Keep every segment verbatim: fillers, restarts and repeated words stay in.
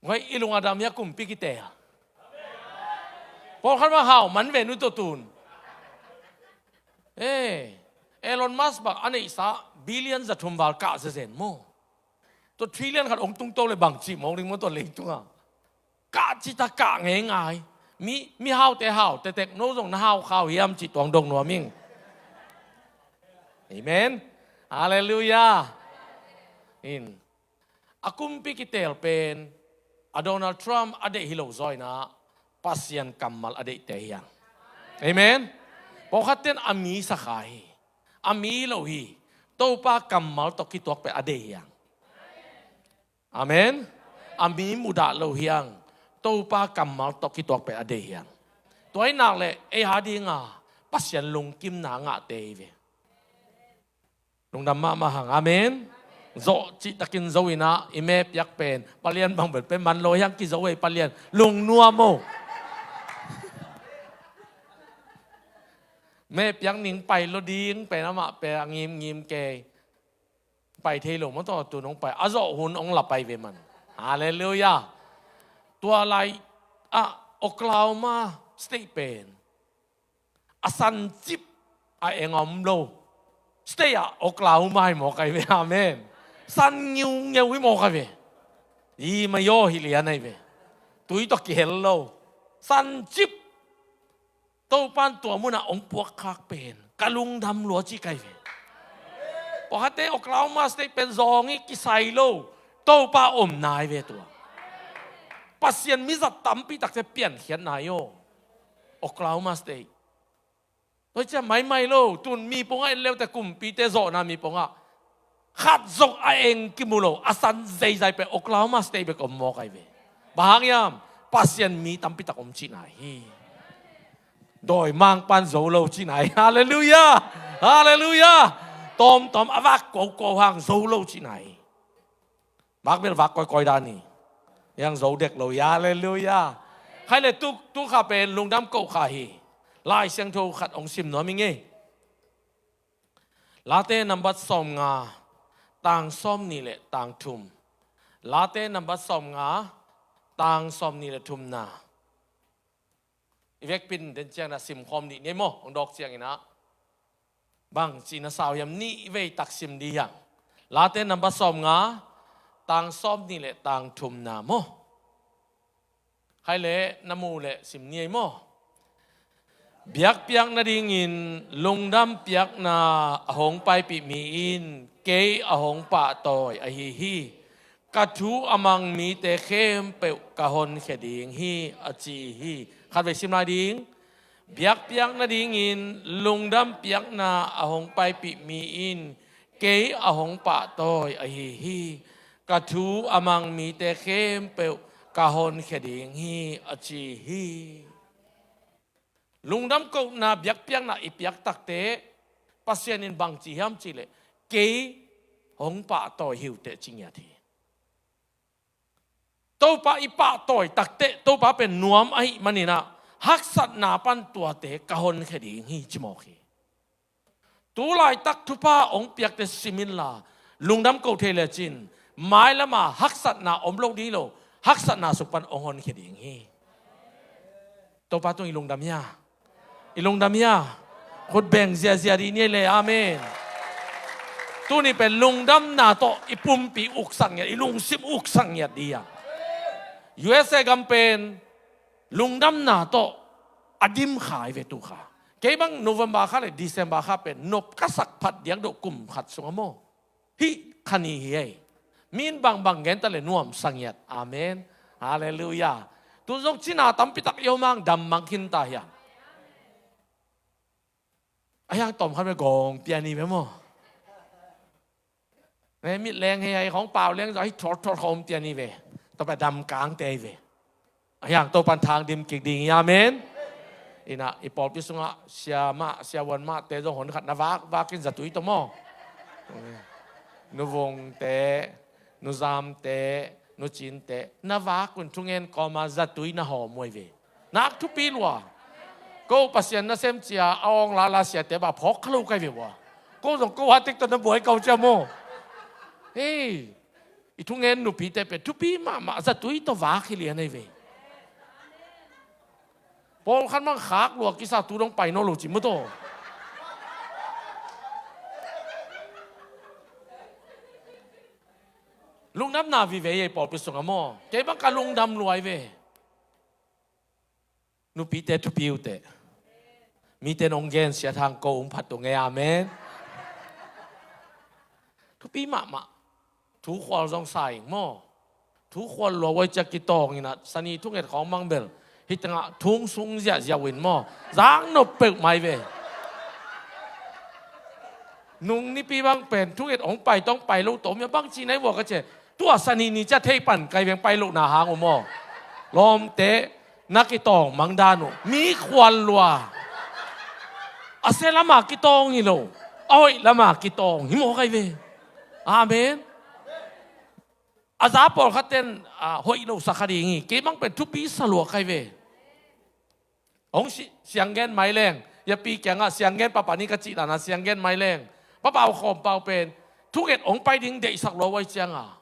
Guai, i lung a dam hia, kumpi kitel? Pawlkhat mah hau man ve nu tawh tun. Eh, Elon Musk bang a neihsa billion za thum val kah zezen maw? Tua trillion khat hong tungto le bang cih mawk ding maw tua leitungah? Kah cita kah ngeingai. Mi, mi haute haute tek, no zong na hau khau hiam cih tuang dong nuam ing. Amen. Halleluiah. In. A kumpi kitel pen a Donald Trump a deih hi lo zaw inah Pasian kammal a deihte hi hang. Amen. Pawlkhatte in a mi sakha hi. A mi hi lo hi. Topa kammal tawh kituak pen a deih hi hang. Amen. A mi mudah lo hi hang. Topa kammal tawh kituak pen a deih hi hang. Tua ahih nak leh ei a dinga Pasian lungkimna ngahte hi ve. Lungdam mahmah hang. Amen. Zawh cihtakin zo inah i me piak pen palian bang bel pen man lo hiang kizo ei palian. Lungnuam o. Me piak ning pai lo ding pen amah pen a ngimngim kei. Pai thei lo maw tawh tu nong pai. A zawh hun hong la pai ve man. Halleluiah. Tua lai ah Oklahoma State pen a sancip a eng a om lo state ah Oklahoma hi mawk ai ve. Amen. San ngiungeu hi mawk ai ve. Hi mai aw hi lian ai ve. Tui tawh kihel lo. Sancip. Topan tua munah hong puakkhak pen ka lungdam lua ci kai ve. Pawlkhatte Oklahoma State pen zawng ih kisai lo. Topa om nai ve tua. Pasian mizat tampi takte piankhiat nai aw. Oklahoma State. Tua hi ciah maimai lo, tun mi pongah en leute kumpite zawhna mi pongah khat zong a eng kimu lo, a san zeizai pen Oklahoma State bek om mawk ai ve. Bang hang hiam? Pasian mi tampi tak om cihna hi. Dawimangpan zo lo cihna hi. Halleluiah. Halleluiah. Tawmtawm a vak koko hang zo lo cihna hi. Vak bel vak kawikawi dan hi. Hiang zo dek lo hi. Halleluiah. Khai le tu, tu kha pen lungdam koh kha hi. Lai Siangtho khat hong sim nuam ing ei. Late nambat sawmnga, tang sawmnih le tang thum. Late nambat sawmnga, tang sawmnih le thumna. I vekpi in den ciangin a simkhawm dih ni ei maw, hong dawk ciangin ah. Bang ci na sau hiam, nih vei tak sim dih hiam. Late nambat sawmnga, tang sawmnih le tang thumna maw. Khai le na mu le sim ni ei maw. Biakpiak nadingin lungdam piakna a hong paipih mi in kei a hong pahtawi ahi hi. Ka thu a mang mite khempeuh ka honkhia ding hi, a ci hi. Khatvei sim lai ding. Biakpiak nadingin lungdam piakna a hong paipih mi in kei a hong pahtawi ahi hi. Ka thu a mang mite khempeuh ka honkhia ding hi, a ci hi. Lungdam kohna biakpiakna i piak takte Pasian in bang ci hiam cih leh, kei hong pahtawi hi uh teh ci ngiat hi. Topa i pahtawi takteh Topa pen nuam ahih manin ah haksatna pan tuate ka honkhia ding hi ci mawk hi. Tu laitak thupha hong piakte sim inla, lungdam ko thei lecin mailama haksatna om lo ding hi lo, haksatna sung pan hong honkhia ding hi. Topa tung i lungdam hia? I lungdam hia? Khut beng ziazia dih ni ei le. Amen. Tuni pen lungdamna tawh i pumpi uksak ngiat, i lungsim uksak ngiat dih a. U S A gam pen lungdamna tawh a dim kha hi ve tu kha. Kei bang November kha le December kha pen nop ka sak phat diak doh kum khat sung a maw. Hih kha ni hi ei. Mi in bangbang gen ta le nuamsa ngiat. Amen. Halleluiah. Tu zong cina tampi tak i om hang dam mang khin ta hiam? A hiang tawm khat ve gawng pia ni ve maw. Ne mit leng hei hei khawng pau leng zaw hi thawt thawt khawng pia ni ve. Tua pen dam kangte hi ve. A hiang Topan thang dim kik ding hi. Amen. Inah i pawlpi sungah siamah siavuan mahte zong hon khat na vak vakin zatui tawh maw. Nuvungte, nuzamte, nucinte na vak un thungen kawma zatui na hawm uh ai ve. Nak thupi lua. Ko Pasian nasem cia a awng lala siate bah phawk kha lo kai ve ua. Ko zong ko hatik tawh na buai kau cia maw. Hei. I thungen nupite pen thupi mahmah, zatui tawh vak hi lian ahi ve. Pawlkhat mang khak lua kisa, tu dong pai nawn lo ci maw taw. Lungdamna vive ei pawlpi sungah maw. Kei bang ka lungdam lua hi ve. Nupite thupi uh teh. Mite nong gensiat hang ko hong phat tung ei, amen. Thupi mahmah. Thu khual zong sa ing maw. Thu khual lua uai ciang kitawng in ah, sani thunget khawng mang bel. Hih tengah thung sung ziahziah uh in maw. Zang nop peuh mai ve. Nung nipi bang pen thunget hong pai tawh hong pai lo tawh om ia bang ci nai vua ka ci. Tua sani ni ciah thei pan kai veng pai lohna hang uh maw. Lawmte, na kitawng mang dan uh. Mi khual lua. A sia lama kitawng hi lo. A hoih lama kitawng hi maw kai ve. Amen. A za pawlkhat ten, ah, hoih lo sa kha ding hi. Kei bang pen thupi sa lua kai ve. Hong si-, sianggen mai leng. Ia pi kiangah sianggen papa ni ka cih dan a sianggen mai leng. Papa uh khawm pau pen. Thunget hong pai ding deihsak lua uai ciang a.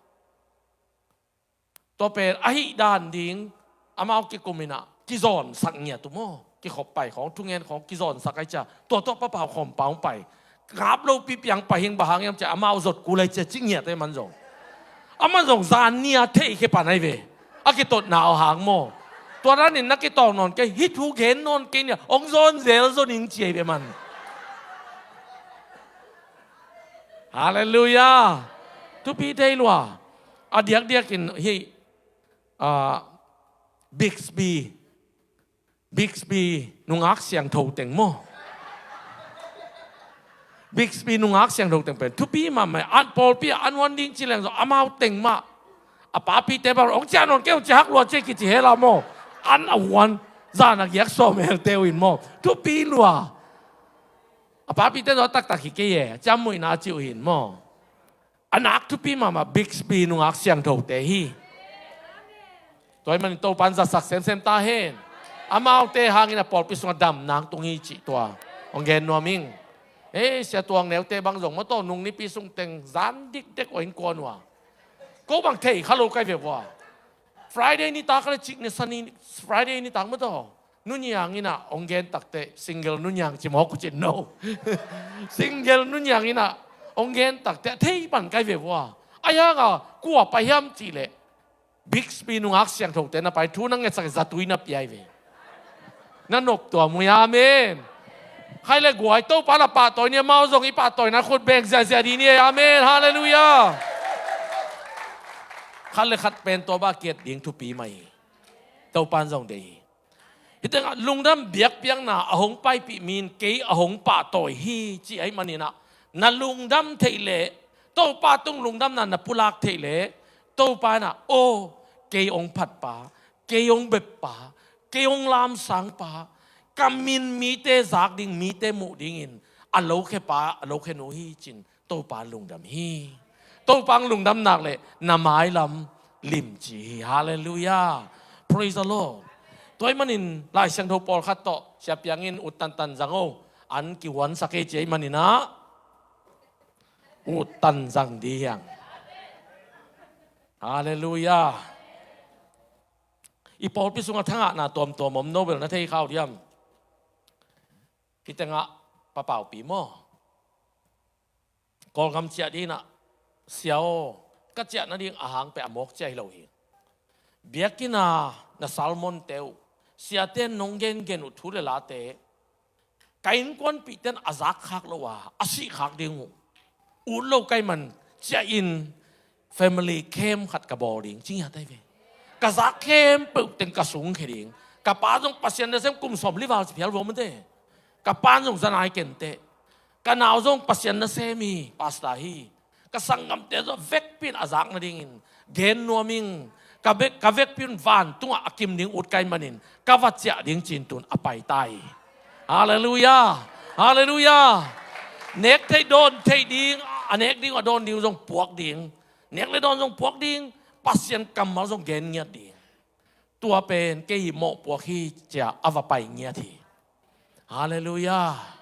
Tua pen, ahih dan ding, amau kikum in ah, kizawnsak ngiat uh maw. Kikhop pai khawng, thungen khawng, kizawnsak ai cia. Tua tua papa khawm pau pai. Ngap lo pi piang pai hing bang hang hiam cia, amau zot kul ai cia, ci ngiat ai man zong. Aman zong zan nia thei khe pan ai ve. A kitotna aw hang maw. Tua dan in na kitawng nawn kei, hih thu gen nawn kei nia, hong zawn zel zaw ning ci ai ve man. Halleluiah. Thupi thei lua. A diakdiak in hih, ah, Bixby. Bixby nungak siangtho teng maw. Bixby nungak siangtho teng pen. Thupi mahmah. An pawlpi ah an huan ding ci leng zong amau teng mah. A papite bang, hong ciah nawn kei, hong ciah hak lua ci kici hela maw. An a huan. Zan a giak sawm helte uh in maw. Thupi lua. A papite zong a taktak hi kei e. Ciammuihna ci uh hin maw. A nak thupi mahmah Bixby nungak siangthote hi. Tua ahih manin Topan zatsak semsem ta hen. Amaute hangin a pawlpi sungah damna hong tung hi cih tua. Hong gen nuam ing. Ei, Sia Tuang Neute bang zong maw taw nung nipi sung teng zan dikdek uh a innkuan uh a. Ko bang thei kha lo kai ve vua. Friday nitak le cik ne sani Friday nitak maw taw. Nuniang in ah hong gen takteh, single nuniang ci mawk uh cin no. Single nuniang in ah hong gen takteh, thei pan kai ve vua. Ai hang a, kua pai hiam cih leh. Bixby nungak siangthote na pai, thu na ngetsak zatui na piai ve. Na nop tua mui, amen. Khai le guai, Topa na pahtawi ni, amau zong i pahtawina khut beng ziazia di ni, amen. Halleluiah. Khat le khat pen tua ba kiat ding thupi mai hi. Topan zong dei hi. Hih tengah lungdam biakpiakna a hong paipih mi in kei a hong pahtawi hi, ci ahih manin ah, na lungdam theih leh, Topa tung lungdamna na pulak theih leh, Topa in ah, aw, kei hong phatpa, kei hong beppa, kei hong lamsangpa, ka min mite zak ding, mite muh dingin a lokhepa, a lokhenu hi cin, Topa lungdam hi. Topa hong lungdam nak leh na mailam limci hi. Halleluiah. Praise the Lord. Tua ahih manin Lai Siangtho pawlkhat tawh Sia Piang in ut tantan zang o. An kihuansak ei ci ahih manin ah ut tan zang di hiang. Halleluiah. I pawlpi sungah thangahna tuamtuam om no bel na thei khau diam. Hih tengah papaupi maw. Kawlgam ciah ding in ah, sia aw, ka ciah nading a hang peh a mawk ciah hi lo hi. Biakinn a na sermonte uh, siate in nong gengen uh thu le late, ka innkuanpihte in a zak khak lo a, a sih khak ding uh. Ut lo ka hih man ciah in family camp khat ka bawl ding, ci ngiat ai ve. Ka zak khempeuh teng ka sungkhia ding. Ka pa zong Pasian nasem kum sawm li val ci phial vua mate. Ka pa zong zanai kenteh. Ka nau zong Pasian nasem hi, pastor hi. Ka sanggamte zong vekpi in a zak nadingin gen nuam ing. Ka vek, ka vekpi in vantungah a kim ding ut ka hih manin ka va ciah ding ci-in tun a pai ta hi. Halleluiah. Halleluiah. Nek theih dawn theih ding, a nek ding a dawn ding zong puak ding. Nek le dawn zong puak ding, Pasian kammal zong gen ngiat ding. Tua pen kei hih mawhpuak hi ci-a a va pai ngiat hi. Halleluiah.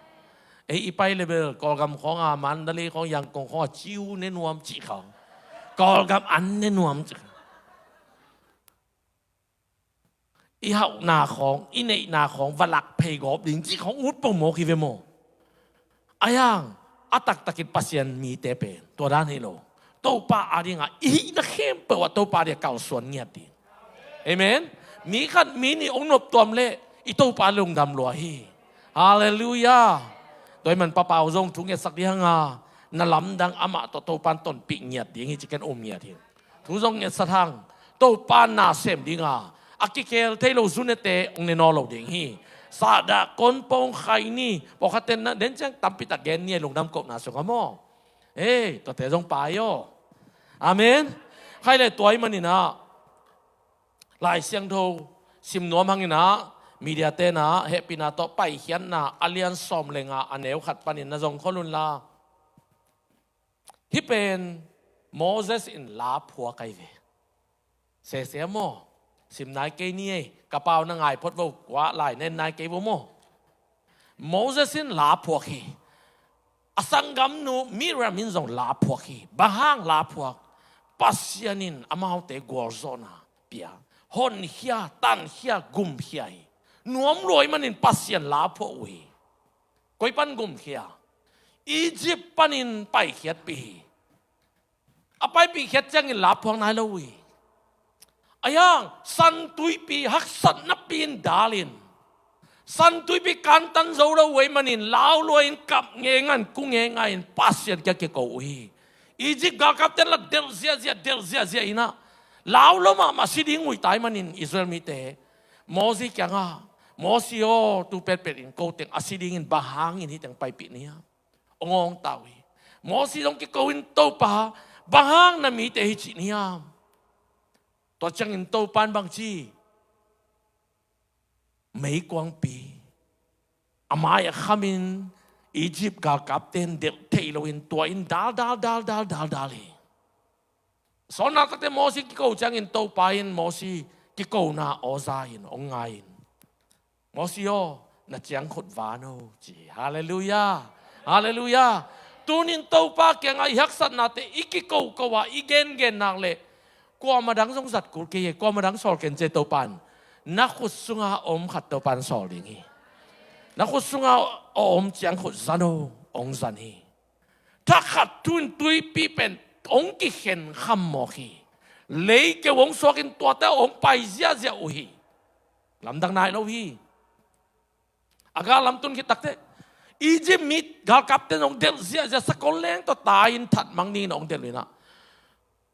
Ei i pai le bel Kawlgam khawng a, Mandalay khawng, Yangon khawng a ciu ne nuam cih khawng. Kawlgam an ne nuam ci. I hauhna khawng, i neihna khawng va lak phei gawp ding cih khawng ut pongmawk hi ve maw? Ahi hang a taktakin Pasian mite pen tua dan hi lo. Topa a dingah i hihna khempeuh ah Topa dingah kalsuan ngiat ding. Amen. Mi khat mi nih ong noptuam leh i Topa lungdam lua hi. Halleluiah. Tua ahih man Papa uh zong thu ngetsak ding hang a, na lamdang amah tawh Topan tonpih ngiat ding hi ci, ken um ngiat hi. Thu zong ngetsak hang, Topa na sem ding a, a kikhel thei lo zunete ong ne nawn lo ding hi. Sahdah, konpong, khaini, pawlkhatte na den ciang tampi tak gen ni a, lungdam kohna sungah maw. Ei, tuate zong pai aw. Amen. Khai le tua ahih manin ah, Lai Siangtho sim nuam hangin ah, media te na hehpihna tawh Paikhiatna a lian sawm le nga a neu khat panin na zong khol un la. Hih pen Moses in la phuak ahi ve. Sese maw? Sim nai kei ni ei. Ka pau na ngai phot vo, kua lai nen nai kei vo maw? Moses in la phuak hi. A sanggamnu Miriam in zong la phuak hi. Bang hang la phuak? Pasian in amaute gualzawhna pia. Honkhia, tankhia, gumkhia hi. Nuam lua ahih manin Pasian la phuak uh hi. Koi pan gumkhia? Egypt panin paikhiatpih hi. A paipih khiat ciangin la phuak nai lo uh hi. Ahi hang, San Tuipi haksatna pi in dal in, San Tuipi kantan zo lo uh ahih manin lau lua in kap ngeingai in, ku ngeingai in Pasian kiang kiko uh hi. Egypt galkapte la delh ziahziah, delh ziahziah in ah, lau lo mahmah si ding uh hi ta ahih manin Israel mite Mosi kiangah, Mosi aw, tu petpet in ko teng a si dingin bang hangin hih teng paipih ni hiam? Ong awng ta uh hi. Mosi zong kiko in, Topa, bang hang na mite hih ci ni hiam? Tua ciangin Topa in bang ci? Meikuangpi a mai-ah khamin Egypt galkapte in delh theih loin tua in dal, dal, dal, dal, dal, dal hi. Sawlna takte Mosi kiko ciangin Topa in Mosi kikona aw za in ong ngai in, Mosi aw, na ciangkhut van o, ci hi. Halleluiah. Halleluiah. Tunin Topa kiangah i haksatnate i kikoko a, i gengen nak leh kuamah dang zong zat kul kei hi. Kuamah dang sawl ken ci hi Topa in. Na khut sungah a om khat Topa in sawl ding hi. Na khut sungah a om ciangkhut zan o, ong zan hi. Thakhat thu-in tuipi pen ong kikhen kham mawk hi. Leikeu ong suakin tuate ong pai ziahziah uh hi. Lamdang nai lo hi. A gal lam tun khit takteh Egypt mi galkapte in ong delh ziahziah, sakol leng tawh tai-in thatmang dingin ong delh uh in ah,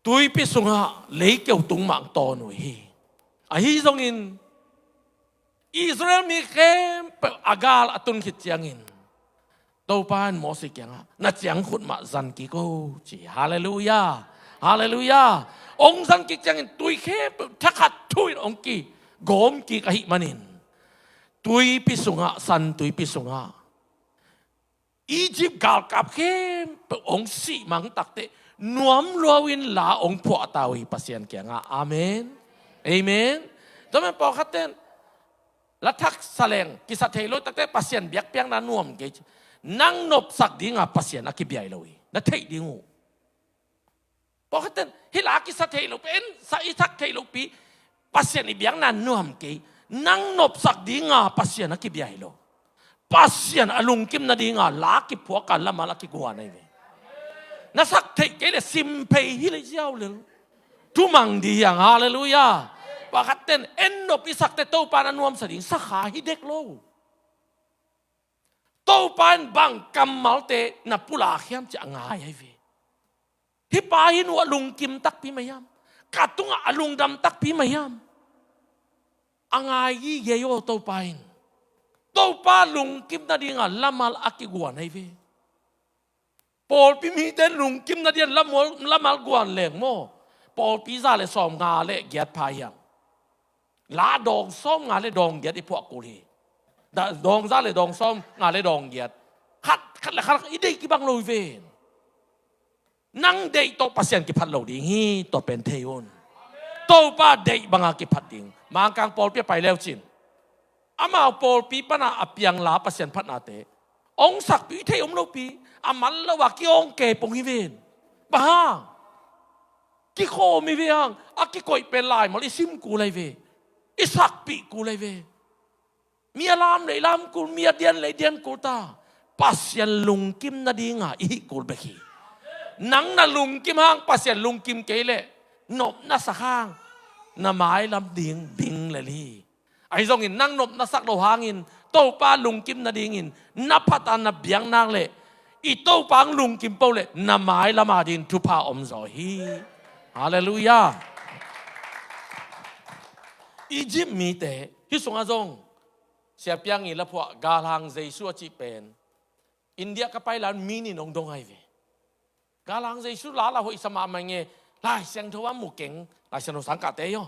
tuipi sungah leikeu tung mah ong tawn uh hi. Ahi zongin Israel mi khempeuh a gal a tun khit ciangin Topa in Mosi kiangah, na ciangkhut mah zan kik o, ci hi. Halleluiah. Halleluiah. Ong zan kik ciangin tui khempeuh thakhat thu-in ong kigawm kik ahih manin, tuipi sungah, San Tuipi sungah Egypt galkap khempeuh ong sih mang takteh nuam lua in la ong phuah ta uh hi Pasian kiangah. Amen. Amen. Tua man pawlkhatte in la thak sa leng kisa thei lo takteh Pasian biakpiakna nuam kei. Nang nopsak dinga Pasian a kibia hi lo hi. Na theih ding uh. Pawlkhatte in hih la kisa thei lo pen, sa i thak thei lo pi, Pasian i biakna nuam kei. Nang nopsak dinga Pasian a kibia hi lo. Pasian a lungkim nadinga la kiphuaka lamal a kiguan ahi ve. Na sak theih kei leh sim phei hi leh ziau lel. Thumang ding hi hang, halleluiah. Pawlkhatte in en nop i sakte Topa in a nuamsa ding sakha hi dek lo. Topa in bang kammalte na pulak hiam ci a ngai ahi ve. Hih pa hi nu a lungkim takpi mah hiam? Ka tungah a lungdam takpi mah hiam? A ngai gige aw Topa in. Topa lungkim nadinga lamal a kiguan ahi ve. Pawlpi mite lungkim nadinga lamal, lamal guan leng maw, pawlpi za le sawmnga le giat pha hi hang. La dawng sawmnga le dawng giat i phuah kul hi. Da, dawng za le dawng sawmnga le dawng giat. Khat, khat le khat i deih kibang lo hi ven. Nang deih tawh Pasian kiphat lo ding hi, tua pen thei un. Topa deih banga kiphat ding. Mangkang pawlpi a pai leucin, amau pawlpi pana a piang la Pasian phatnate ong sakpih thei om lopi, a man lo a ki-awng kei pong hi ven. Bang hang? Kikhawm hi ve hang, a kikoih pen laimal i sim kul ahi ve. I sakpih kul ahi ve. Mi a lam le i lam kul, mi a dian le i dian kul ta. Pasian lungkim nadinga i hih kul bek hi. Nang na lungkim hang Pasian lungkim kei leh, nopna sak hang na mailam ding ding lel hi. Ahi zongin nang nopna sak lo hangin Topa lungkim nadingin na phat a na biak nak leh, i Topa hong lungkim peuh leh na mailam a dingin thupha om zaw hi. Halleluiah. Egypt mite hih sungah zong Sia Piang i laphuah galhang Jesu a cih pen India ka pai lai-un mi nih in hong dong ahi ve. Galhang Jesu la la hoih sa mahmah ing e. Lai Siangtho a mu keng, Lai Siangtho sangkahte hi aw.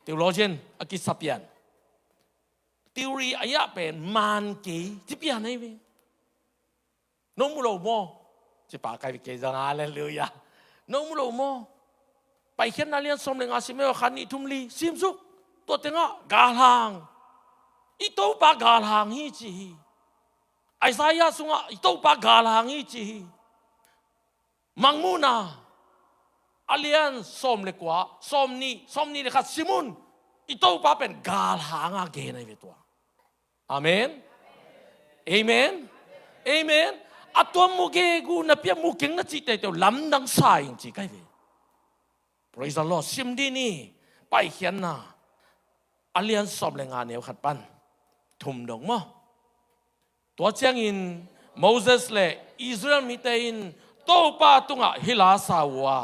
Theologian a kisa pian. Theory a yah pen man kei ci pian ahi ve. No mu lo maw? Ci pa kai ve kei zong, halleluiah. No mu lo maw? Paikhiatna lian sawm le nga sim e, khat nih thum li sim suk. Tua tengah galhang, i Topa galhang hi ci hi. Isaiah sungah i Topa galhang hi ci hi. Mangmuhna a lian sawm le kua, sawm nih, sawm nih le khat sim un. I Topa pen galhang a gen ahi ve tua. Amen. Amen. Amen. A tua mu gegu na pia mu keng na cih teitei uh lamdang sa ing ci kai ve. Praise the Lord. Sim dih ni. Paikhiatna a lian sawm le nga neu khat pan thum dong maw? Tua ciangin Moses le Israel mite in Topa tungah hih la sa uh a,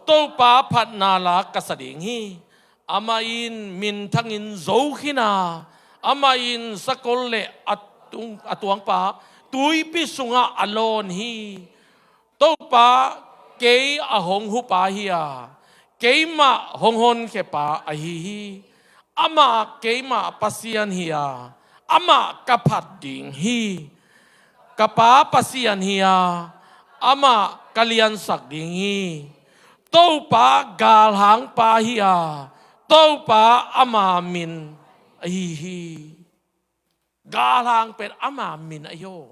Topa phatna la ka sa ding hi. Amah in minthangin zo khin a, amah in sakol le a tung, a tuangpa tuipi sungah a lawn hi. Topa kei a hong hupa hi a, keimah hong honkhia pa ahi hi. Amah keimah Pasian hi a, amah ka phat ding hi. Ka pa Pasian hi a, amah ka liansak ding hi. Topa galhangpa hi a, Topa ama min ahi hi. Galhang pen ama min ahi aw.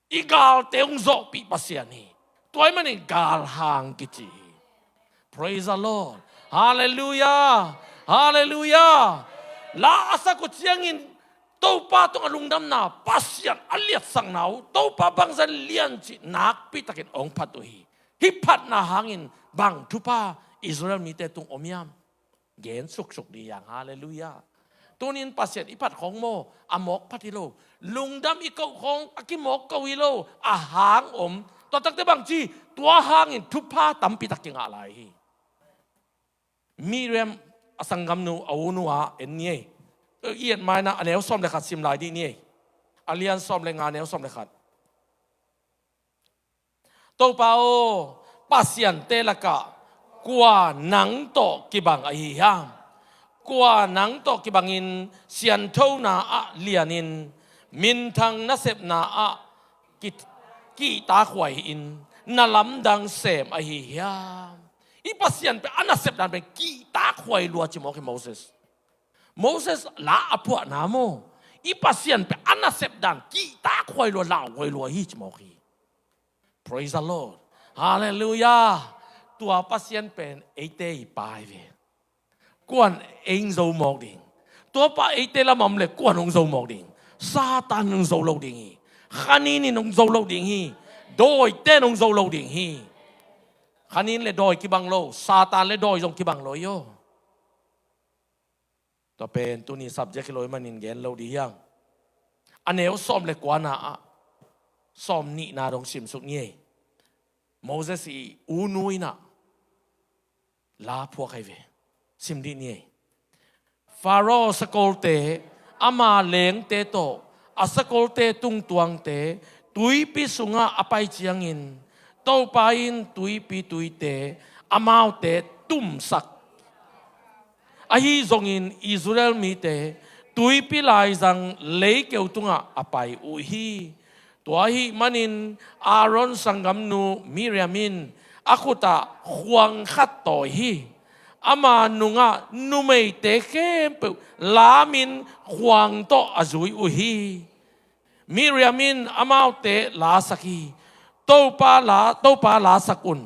I galte hong zawhpih Pasian hi. Tua ahih manin galhang kici hi. Praise the Lord. Halleluiah. Halleluiah. La a sak uh ciangin Topa tungah lungdamna, Pasian a liatsakna uh, Topa bangzah lian cih nakpitakin hong phat uh hi. Hih phatna hangin bang thupha Israel mite tung om hiam? Gen suksuk dih hiang, halleluiah. Tunin Pasian i phat khawng maw, a mawk phat hi lo. Lungdam i koh khawng a kimawk ko hi lo, a hang om. Tua takte bangci, tua hangin thupha tampi tak kingah lai hi. Miriam a sanggamnu, a unu a en ni ei. I et maina a neu sawm le khat sim lai dih ni ei. A lian sawm le nga neu sawm le khat. Topa aw, pasiante lakah kua nang tawh kibang ahi hiam? Kua nang tawh kibangin sianthona ah lianin, minthang nasepna ah ki, kihtakhuai in, na lamdang sem ahi hiam? I Pasian pen a nasepdan pen kihtakhuai lua ci mawk hi Moses. Moses la a phuahna maw, i Pasian pen a nasepdan kihtakhuai lua, lauhuai lua hi ci mawk hi. Praise the Lord. Halleluiah. Tua Pasian pen eite i Pa hi ve. Kuan ei hong zo mawk ding? Tua Pa eite lamah om le kuan hong zo mawk ding? Satan hong zo lo ding hi. Khanin in hong zo lo ding hi. Dawite in hong zo lo ding hi. Khanin le dawi kibang lo, Satan le dawi zong kibang lo hi aw. Tua pen tuni subject hi lo ahih manin gen lo dih hiang. A neu sawm le kuana ah sawm nihna dong simsuk ni ei. Moses i unu in ah la phuak ahi ve. Sim dih ni ei. Faro sakolte, ama lengte tawh a sakolte tungtuangte tuipi sungah a pai ciangin, Topa in tuipi tuite amaute tumsak. Ahi zongin Israel mite tuipi laizang leikeu tungah a pai uh hi. Tua ahih manin Aaron sanggamnu Miriam in a khutah khuang khat tawi hi. Ama nungah numeite khempeuh lamin khuang tawh a zui uh hi. Miriam in amaute lasak hi. Topa la, Topa lasak un.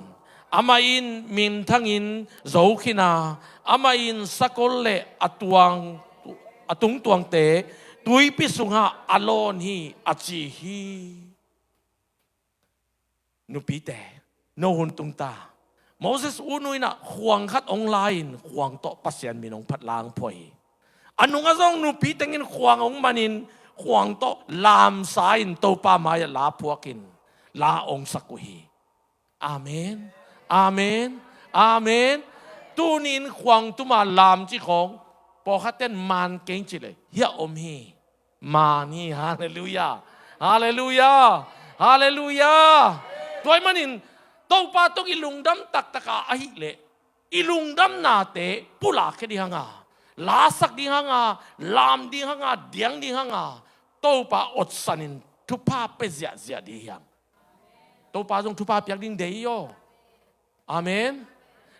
Amah in minthangin zo khin a, amah in sakol le a tuang, a tungtuangte tuipi sungah a lawn hi, a ci hi. Nupite, no hun tung ta. Moses utnu in ah khuang khat hong la-in khuang tawh Pasian min hong phat la-in phuak hi. A nungah zong nupi tengin khuang hong manin khuang tawh lamsa-in Topa mai-ah la phuakin la hong sak uh hi. Amen. Amen. Amen. Tuni-in khuang tuma lam cih khawng pawlkhatten man keng cih leh hiah om hi. Man hi. Halleluiah. Halleluiah. Halleluiah. Tua ahih manin Topa tawh i lungdam taktak a, ahih leh i lungdamnate pulakkhia ding hang a, lasak ding hang a, lam ding hang a, diang ding hang a, Topa otsanin thupha pia ziahziah ding hi hang. Topa zong thupha piak ding deih hi aw. Amen.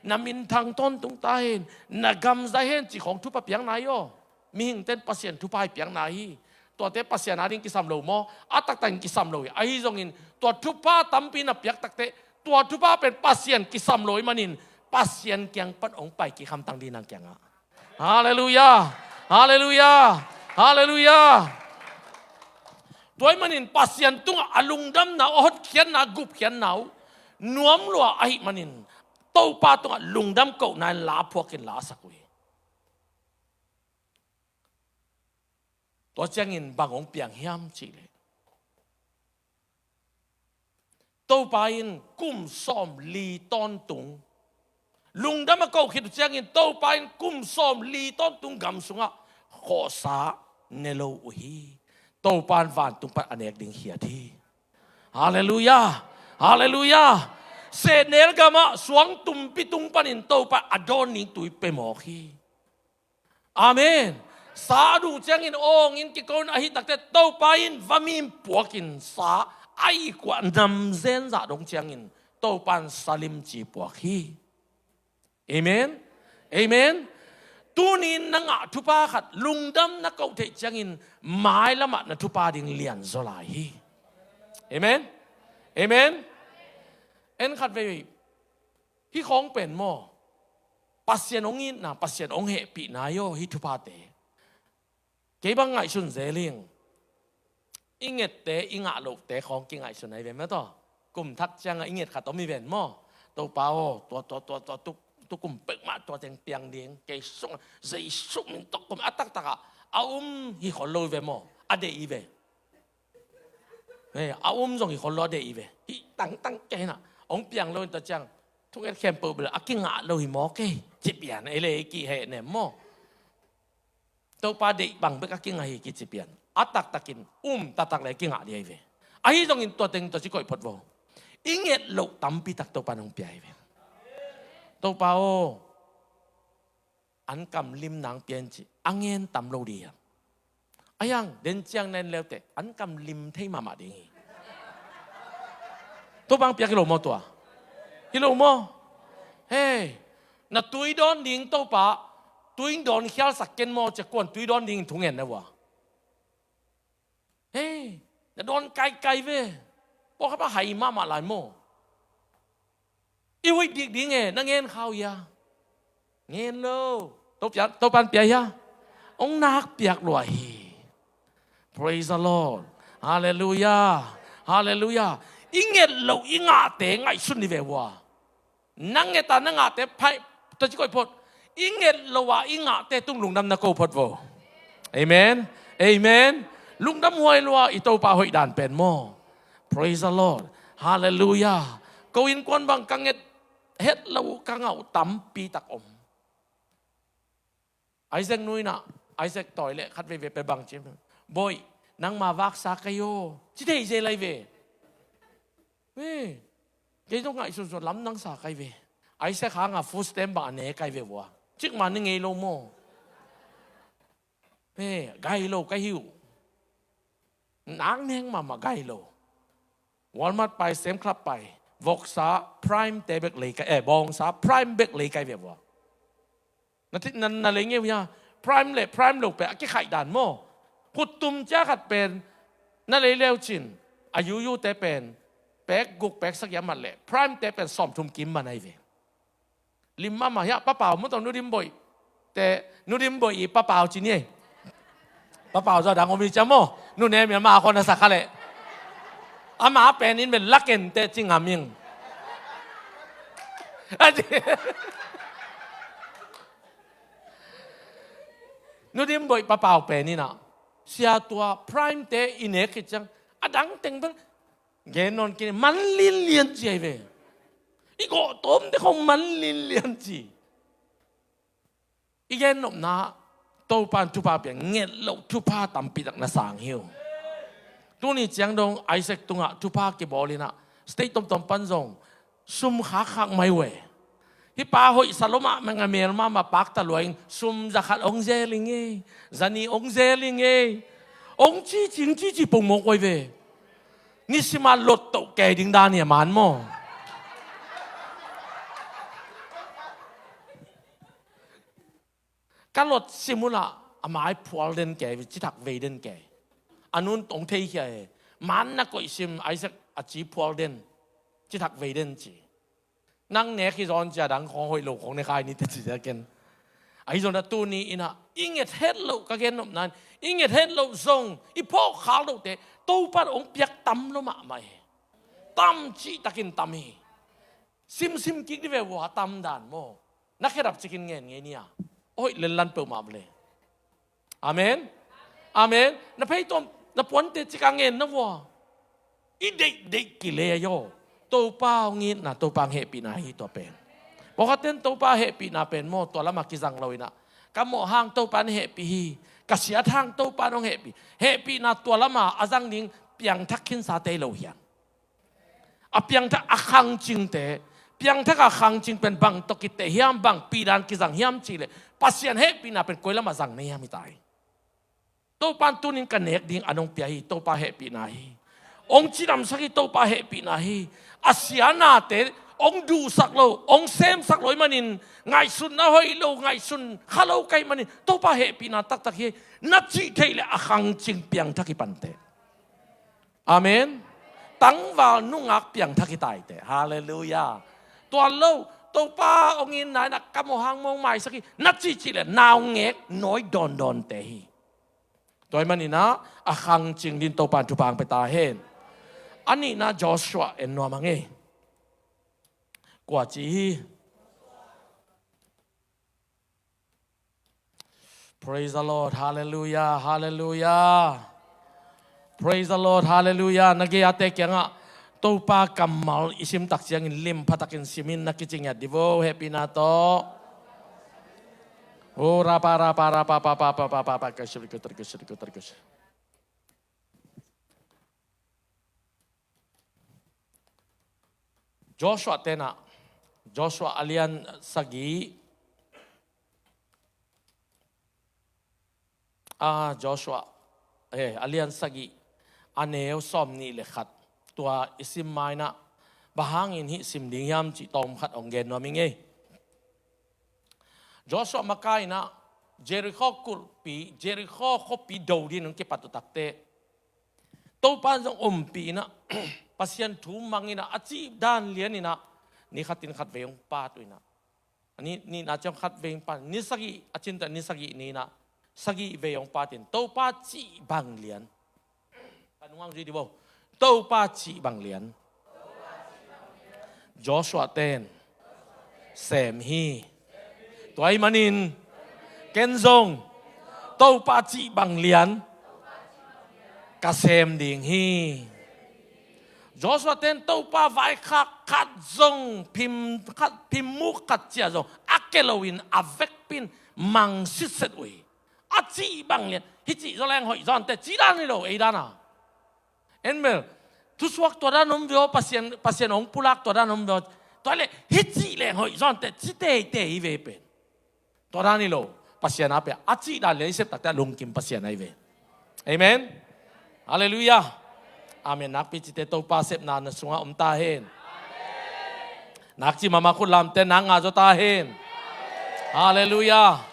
Na minthang tawntung ta hen, na gam zai hen cih khawng thupha piakna hi aw. Mihingte'n Pasian thupha hi piakna hi. Tuate Pasian ading kisam lo maw? A taktakin kisam lo hi. Ahi zongin tua thupha tampi na piak takteh, tua thupha pen Pasian kisam lo ahih manin Pasian kiang pan hong pai kik hamtang ding nang kiangah. Halleluiah. Halleluiah. Halleluiah. Tua ahih manin Pasian tungah a lungdamna, a hotkhiatna, a gupkhiatna uh nuam lua ahih manin Topa tungah lungdam kohna in la phuakin la sak uh hi. Tua ciangin bang hong piang hiam cih leh, Topa in kum sawmli tawntung lungdam a koh khit uh ciangin Topa in kum sawmli tawntung gam sungah khawhsa ne lo uh hi. Topa in vantung pan a nek ding khiat hi. Halleluiah. Halleluiah. Sehnel gamah suang tumpi tung panin Topa a dawn ding tui pia mawk hi. Amen. Sa a duh ciangin awngin kiko in ahih takteh Topa in va mim puakin sa a ikuah namzen zah dong ciangin Topa in sa limci puak hi. Amen. Amen. Tuni-in na ngah thupha khat lungdam na koh theih ciangin mailamah na thupha ding lianzaw lai hi. Amen. Amen. En khat vei, hih khawng pen maw, Pasian hong itna, Pasian hong hehpihna hi aw, hih thuphate. Kei bang ngaihsun zel ing. I ngette, i ngah lohte khawng kingaihsun ahi ve maw taw. Kum thak ciangah i nget khat om hi ven maw. Topa aw, tua, tua, tua, tua, tu, tu kum peuhmah tua teng piang ding. Kei sung, Jesu min tawh kum a taktakah a um hi khol lo hi ve maw. A deih hi ve. He, a um zong hi khol lo, a deih hi ve. Hih tangtang kei hinah hong piang lo in tua ciang thunget khempeuh bel a kingah lo hi maw kei. Ci pian ei le ei kiheh nem maw. Topa deih bang bek a kingah hi kici pian. A taktakin um taktak le kingah dih ahi ve. Ahi zongin tua teng tua ci koih phot vo. I nget loh tampi tak Topa nong pia ahi ve. Topa aw, an kam lim nang pian ci a ngen tam lo dih hiam? Ahi hang den ciang na en leuteh an kam lim thei mahmah ding hi. Topa hong piak hi lo maw tua? Hi lo maw? Hei, na tui dawn ding Topa, tui dawn khialsak ken maw, cia kuan tui dawn ding thungen na vua. Hei, na dawn kaikai ve. Pawlkhat pa hai mahmah lai maw. I huih dik ding e, na ngen khau hia? Ngen lo. Topa, Topa in pia hia? Hong nak piak lua hi. Praise the Lord. Halleluiah. Halleluiah. I nget loh i ngahte ngaihsun ni ve vua. Na nget a na ngahte phaih, ta ci koih phot. I nget loh a i ngahte tung lungdam na ko phot vo. Amen. Amen. Lungdam huai lua i Topa hoih dan pen maw. Praise the Lord. Halleluiah. Ko innkuan bang ka nget het lo uh ka ngah uh tampi tak om. Isaac nu in ah, Isaac tawi leh khat veivei pia bang ci. Bawi, nangma vaksa ka hi aw. Ci thei zel ahi ve. He, kei zong ngaihsun zong lam nangsa ka hi ve. Isaac hanga food stamp bang a ne ka hi ve vua. Cikmah ni ngei lo maw. He, gai lo ka hi uh. Nak neng mahmah gai lo. Walmart pai, Sam's Club pai. Voksa Prime te bek lei ka, eh, bawngsa Prime bek lei ka hi ve vua. Na, na, na lei ngei uh hia? Prime le Prime lo pen a kikhaih dan maw. Khuttum cia khat pen na lei leu cin, a yuyute pen pek guk pek sagih a mat leh Prime te pen sawmthum kim man ahi ve. Lim mahmah hiah, Pa Pau maw, tawh Nu Dim Boih te, Nu Dim Boih i Pa Pau ci ni ei. Pa Pau zaw dang om hi ciam maw. Nu Ne Myanmar khawng na sa kha leh, ama pen in pen La Ken te ci ngam ing. A ci. Nu Dim Boih Pa Pau pen in ah, sia, tua Prime te i nek khit ciang a dang teng bel gen nawn kei ni, man linlian ci ahi ve. I gawh tawmte khawng man linlian ci. I gen nopna, Topa in thupha pia, nget loh thupha tampi tak na sang hi uh. Tuni ciang dong Isaac tungah thupha kibawl in ah, state tomtom pan zong sum khakkhak mai uh e. Hih pa hoihsa lua mahmah, a mel mahmah, pakta lua in, sum za khat hong zel ing ei, za nih hong zel ing ei, hong cici, hong cici pongmawk uh ahi ve. Nisim a lot toh kei ding dan hi a, man maw. Ka lot sim uh lah, a mai phual den kei, cithak vei den kei. A nun tong thei khia e. Man na koih sim, Isaac a ci phual den, cithak vei den ci. Nang nek hi zaw in ci a, dang khawng hoih lo khawng ne khai ni teh ci a ken. Ahi zongin ah tuni in ah i nget het loh, ka gen nopna in, i nget het loh zong, i phawk khak lohte Topa in hong piak tam lo mahmah hi. Tam cihtakin tam hi. Simsim kik ni ve vua, tam dan maw. Na khedap cikin ngen ngei ni a, hoih lenlan peuhmah vele. Amen. Amen. Na pheitom, na puante cik a ngen na vua, i deihdeih kilei aw. Topa hong itna, Topa hong hehpihna hi tua pen. Pawlkhatte in Topa hehpihna pen maw, tua lamah kizang lo in ah, ka mawh hang Topa in hehpih hi, ka siat hang Topa in hong hehpih. Hehpihna tua lamah a zang ding piangthak khinsa tei lo hiam? A piangthak a khangcingte, piangthak a khangcing pen bang tawh kiteh hiam, bangpi dan kizang hiam cih leh, Pasian hehpihna pen koi lamah zang na hiam hi ta hi. Topa in tunin ka nek ding a nong pia hi, Topa hehpihna hi. Hong cidamsak hi, Topa hehpihna hi. A sia nate hong duhsak lo, hong semsak lo ahih manin, ngaihsutna hoih lo, ngaihsun kha lo ka hih manin, Topa hehpihna taktak hi, na cih theih leh a khangcing piangthak hi pante. Amen. Tangval nungak piangthak hi ta hi teh. Halleluiah. Tua lo, Topa hong itna in ah ka mawh hang hong maisak hi, na cihcih leh naungek nawi dawndawnte hi. Tua ahih manin ah a khangcing dingin Topa in thupha hong pia ta hen. A nihna Joshua en nuam hang ei. Kua ci hi? Praise the Lord. Halleluiah. Halleluiah. Praise the Lord. Halleluiah. Na gei-ate kiangah, Topa kammal i sim tak ciangin lim pha takin sim in, na kici ngiat dih vo, hehpihna tawh. Oh, rapa, rapa, rapa, pa, pa, pa, pa, pa, pa, ka shri, ka tari, ka shri, ka tari, ka shri. Joshua te in ah, Joshua a lian sagih, a, Joshua, eh, a lian sagih, a neu sawmnih le khat, tua i sim ma in ah, bang hangin hih sim ding hiam cih tawm khat hong gen nuam ing ei. Joshua makaih in ah, Jericho kulhpi, Jericho khuapi do dingin hong kipat uh takteh, Topa in zong ompih in ah, Pasian thu mang in ah, a cih dan lian in ah, ni khatin khatvei hong pat uh in ah. A ni, nihna ciang khatvei hong pat, ni sagih, a cin teh ni sagih ni in ah, sagihvei hong pat in, Topa cih bang lian. Ka nung hang zui dih vo. Topa cih bang lian. Joshua ten sem hi. Tua ahih manin ken zong Topa cih bang lian ka sem ding hi. Joshua ten Topa vaikhak khat zong, phim khat, phim muk khat ciah zong a ke loin a vekpi in mang sitset uh hi. A cih bang lian, hih cih zaw leng hoih zaw inteh, cih dan hi lo, ei dan a. En bel, thusuak tua dan om ve aw, Pasian, Pasian hong pulak tua dan om ve aw. Tua leh, hih cih leng hoih zaw inteh, ci teitei hi ve pen. Tua dan hi lo, Pasian a pia, a cih dan lian i sep takteh a lungkim Pasian ahi ve. Amen. Halleluiah. Amen. Nakpi cite Topa sepna na sungah om ta hen. Nak cih mahmah khut lamte, nak ngah zaw ta hen. Halleluiah.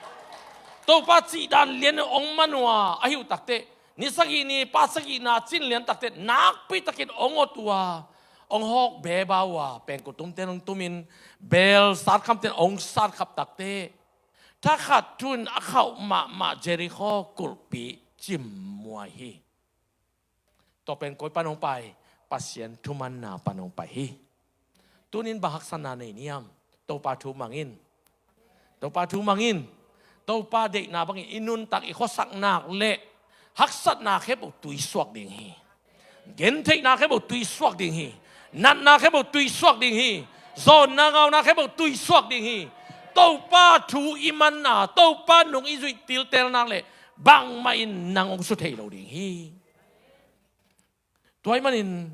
Topa cih dan lian in hong man uh a, ahi uh takteh, ni sagih ni, pa sagihna cin lian takteh, nakpi takin hong ot uh a, Hong hawk beba uh a, pengkul tumten hong tumin, bel satkham ten hong satkhap takte, thakhat thu-in a khauh mahmah Jerikho kulhpi cimmuai hi. Tua pen koi pan hong pai? Pasian thumanna pan hong pai hi. Tunin bang haksatna nei niam? Topa thu mang in. Topa thu mang in. Topa deihna bangin i nuntak, i khuasak nak leh haksatna khempeuh tuisuak ding hi. Gentheihna khempeuh tuisuak ding hi. Natna khempeuh tuisuak ding hi. Zawnna ngauna khempeuh tuisuak ding hi. Topa thu i manna, Topa nung i zuih tiltel nak leh bangmah in nang hong su thei lo ding hi. Tua ahih manin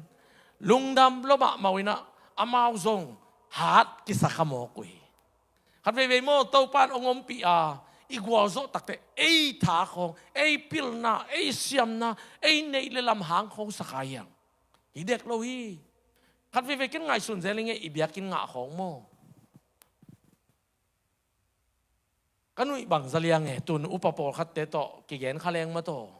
lungdam lua mahmah uh in ah, amau zong hat kisa kha mawk uh hi. Khat veivei maw, Topa in hong ompih a, i gualzawh takte ei tha khawng, ei pilna, ei siamna, ei neih le lam hang khawng sa kha hi hang. Hi dek lo hi. Khat veivei ken ngaihsun zel ing e, i biakinn ngah khawng maw. Ka nuih bang za liang e, tun upa pawlkhatte tawh kigen kha leng mah tawh,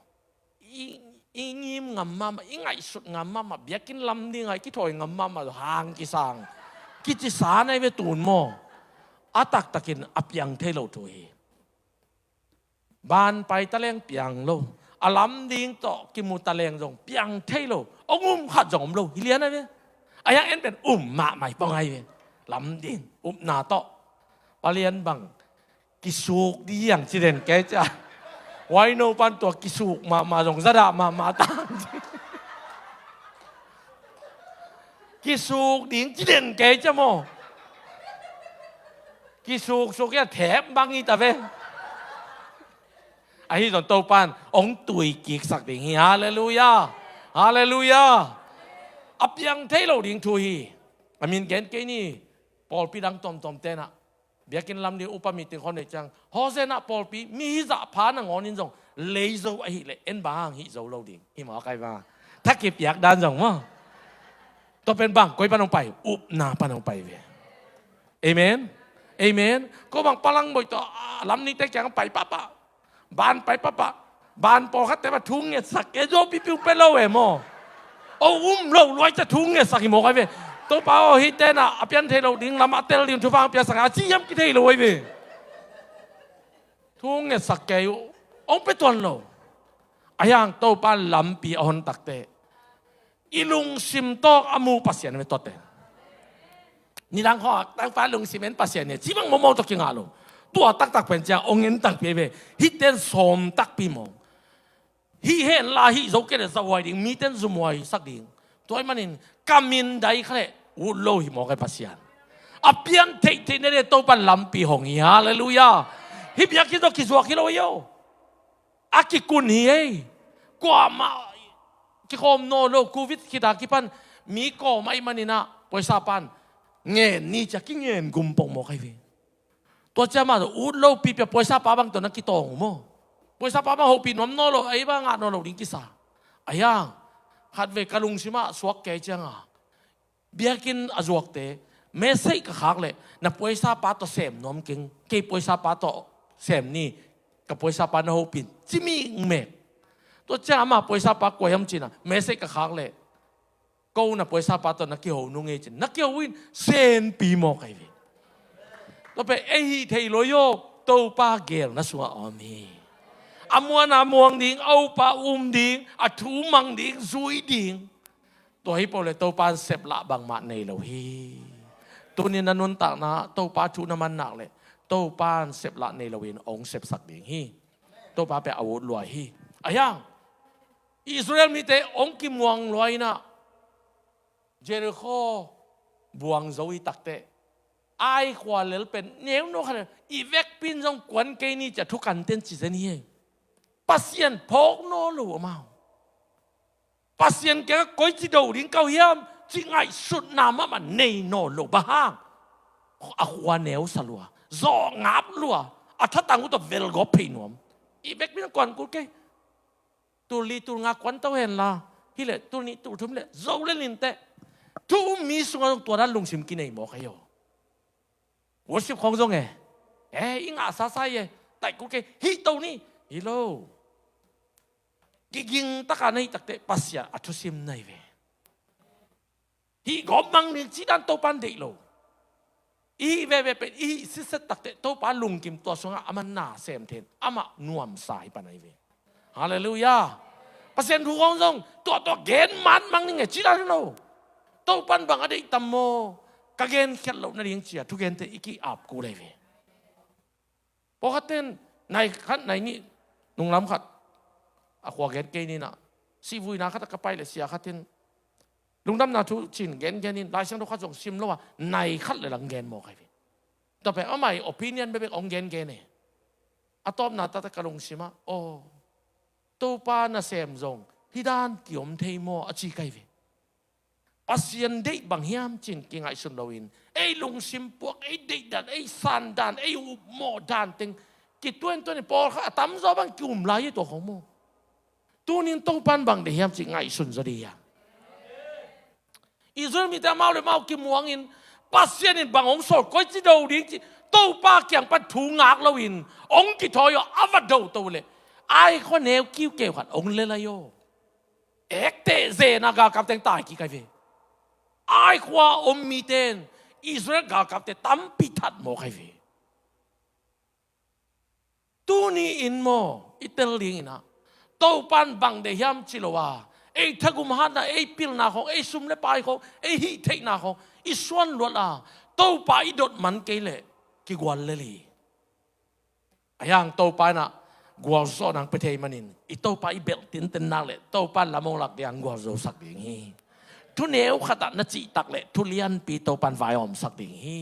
i, i ngim ngam mahmah, i ngaihsut ngam mahmah, biakinn lam ding ah i kithawi ngam mahmah, hang kisang, kicisa na hi ve tun maw. A taktakin a piang thei lo thu hi. Ban pai ta leng piang lo, a lam ding tawh kimu ta leng zong piang thei lo, hong um khat zong om lo hi lian a ve. A hiang en pen um mahmah hi pong ahi ve. Lam ding upna tawh. Palian bang kisuk ding hiang ci den kei cia. Huai no pan tua kisuk mahmah zong zadah mahmah ta. Kisuk ding ci den kei cia maw. Kisuk suk hiang thep bang hi ta ve. Ahi zong Topan hong tui kiksak ding hi. Halleluiah. Halleluiah. A piang thei lo ding thu hi. A min gen kei ni. Pawlpi dang tuamtuam tenah, biakinn lam ding upa meeting khawng nei ciang, Hosanna pawlpi mi hizah pha nangawnin zong lei zo ahileh en bang hang hih zo lo ding hi maw, kai va. Thak kipiak dan zong maw. Tua pen bang koi pan hong pai? Upna pan hong pai ve. Amen. Amen. Ko bang palang boi tawh, ah, lam nite kiang pai pahpah. Ban pai pahpah. Ban pawlkhatte mah thu ngetsak e, zo pipiu pe lo e maw. O um lo luai ca thu ngetsak hi maw kai ve. Topa aw, hih tenah a pian thei lo ding lamah tel ding thupha piaksak a ci hiam kithei lo ai ve. Thu ngetsak kei uh. Ong pe tuan lo. A hiang Topa lampi a hon takte, i lungsim tawh a mu Pasian ve tuate. Nidang khaw Topa lungsim en Pasian hi ci bang mawmaw tawh kingah lo. Tua taktak pen ciang ong en takpi ve. Hih ten sawm takpi maw. Hih hen la hih zo kei le zahuai ding, miten zumhuai sak ding. Tua ahih manin ka min dai kha leh ut lo hi maw kai Pasian. A pian theihtheih nede Topan lampi hong hi. Halleluiah. Hih biakinn tawh kizuak hi lo hi o. A kikun hi ei. Kuamah kikhawm naw lo, covid khita kipan mi kawm ahih maninah poisa pan ngen ni cia kingen gum pong maw kai ve. Tua cia mah ut lo pipia poisa pa bang tawh na kitawng uh maw. Poisa pa bang hopih nuam naw lo, ei bang ngah naw lo ding kisa. A hiang khatvei ka lungsimah suak kei cianga biakinn a zuakte message ka khak leh, na poisa pa tawh sem nuam keng, kei poisa pa tawh sem ni, ka poisa pa na hopin ci mikmek. Tua ciang ama poisa pa kua hiam cina message ka khak leh, ko na poisa pa tawh na kiho nung ei cin na kiho in senpi maw kai ve. Tua pen ei hih thei lo hi aw. Topa gelna sungah om hi. A muana muang ding, a upa um ding, a thu mang ding, zui ding. Tua hi peuh le Topa in seplah bangmah nei lo hi. Tunin na nuntakna Topa thu na man nak leh Topa in seplah nei loin ong sepsak ding hi. Topa pia a ut lua hi. A hiang Israel mite ong kimuang lua inah Jericho buang zo hi takte, Ai khua lel pen neuno khat i vekpin zong kuan kei ni cia thukanten ci zen hi. Pasian phawk naw lo amau. Pasian kiangah koici do ding kau hiam ci ngaihsutna mahmah nei naw lo. Bang hang? A khua neusa lua, zawh ngap lua, a thatang uh tawh velgawp phei nuam. I vekpin kuan kul kei. Tul li tul nga kuan to henla, hileh tul nih tul thum leh zo le linteh thu um mi sungah zong tua dan lungsim kinei mawk ahi aw. Worship khawng zong e, e i ngah sasa hi e, taih kul kei hih to ni. Hi lo. Kiging taka na hih takte Pasian a thusim na hi ve. Hih gawp mang ding cih dan Topa in deih lo. I hih veve pen i hih sitset takteh Topa lungkim tua sungah amah na sem thei in, amah nuamsa hi pan ahi ve. Halleluiah. Pasian thu khawng zong tuahtuah gen man mang ning e cih dan hi lo. Topa in bang a deih tam maw, ka genkhiat loh nading ci-a thugente i ki-ap kul ahi ve. Pawlkhat ten nai khat nai nih, nunglam khat a khua gen kei ni-in ah, sihvuina khat ah ka pai leh sia khat in lungdamna thu ci-in gengen in, Lai Siangtho khat zong sim lo a, nai khat le lang gen mawk ahi ve. Tua pen amah i opinion bekbek hong gengen e. A tawpna taktak ka lungsim ah, aw, Topa nasem zong hih dan kiom thei maw a ci ka hi ve. Pasian deih bang hiam ci-in kingaihsun loin, ei lungsim puak, ei deihdan, ei sandan, ei upmawh dan teng kituantuan in, pawlkhat a tamzaw bang ki-um lai hi tua khawng maw. Tuni-in Topa in bang deih hiam cih ngaihsun zaw dih hiam? Israel mite amau le amau kimuangin, Pasian in bang hong sawl, koici do ding cih Topa kiang pan thu ngak loin hong kithawi aw, a va do to leh, ai khua neu kiukeu khat hong lel lai aw. Ekte zen a galkapte tai kik ahi ve. Ai khua om mite in Israel galkapte tampi that mawk ahi ve. Tuni-in maw, i tel dingin ah, Topa in bang deih hiam ci lo a, ei thagum hatna, ei pilna khawng, ei sum le pai khawng, ei hih theihna khawng i suan luat a, Topa i dot man kei leh kigual lel hi. Ahi hang Topa in ah gualzawhna hong pia thei manin, i Topa i belh tinten nak leh Topa in lam hong lak ding a hong gualzosak ding hi. Thu neu khat ah na cih tak leh thu lianpi Topa in vai a omsak ding hi.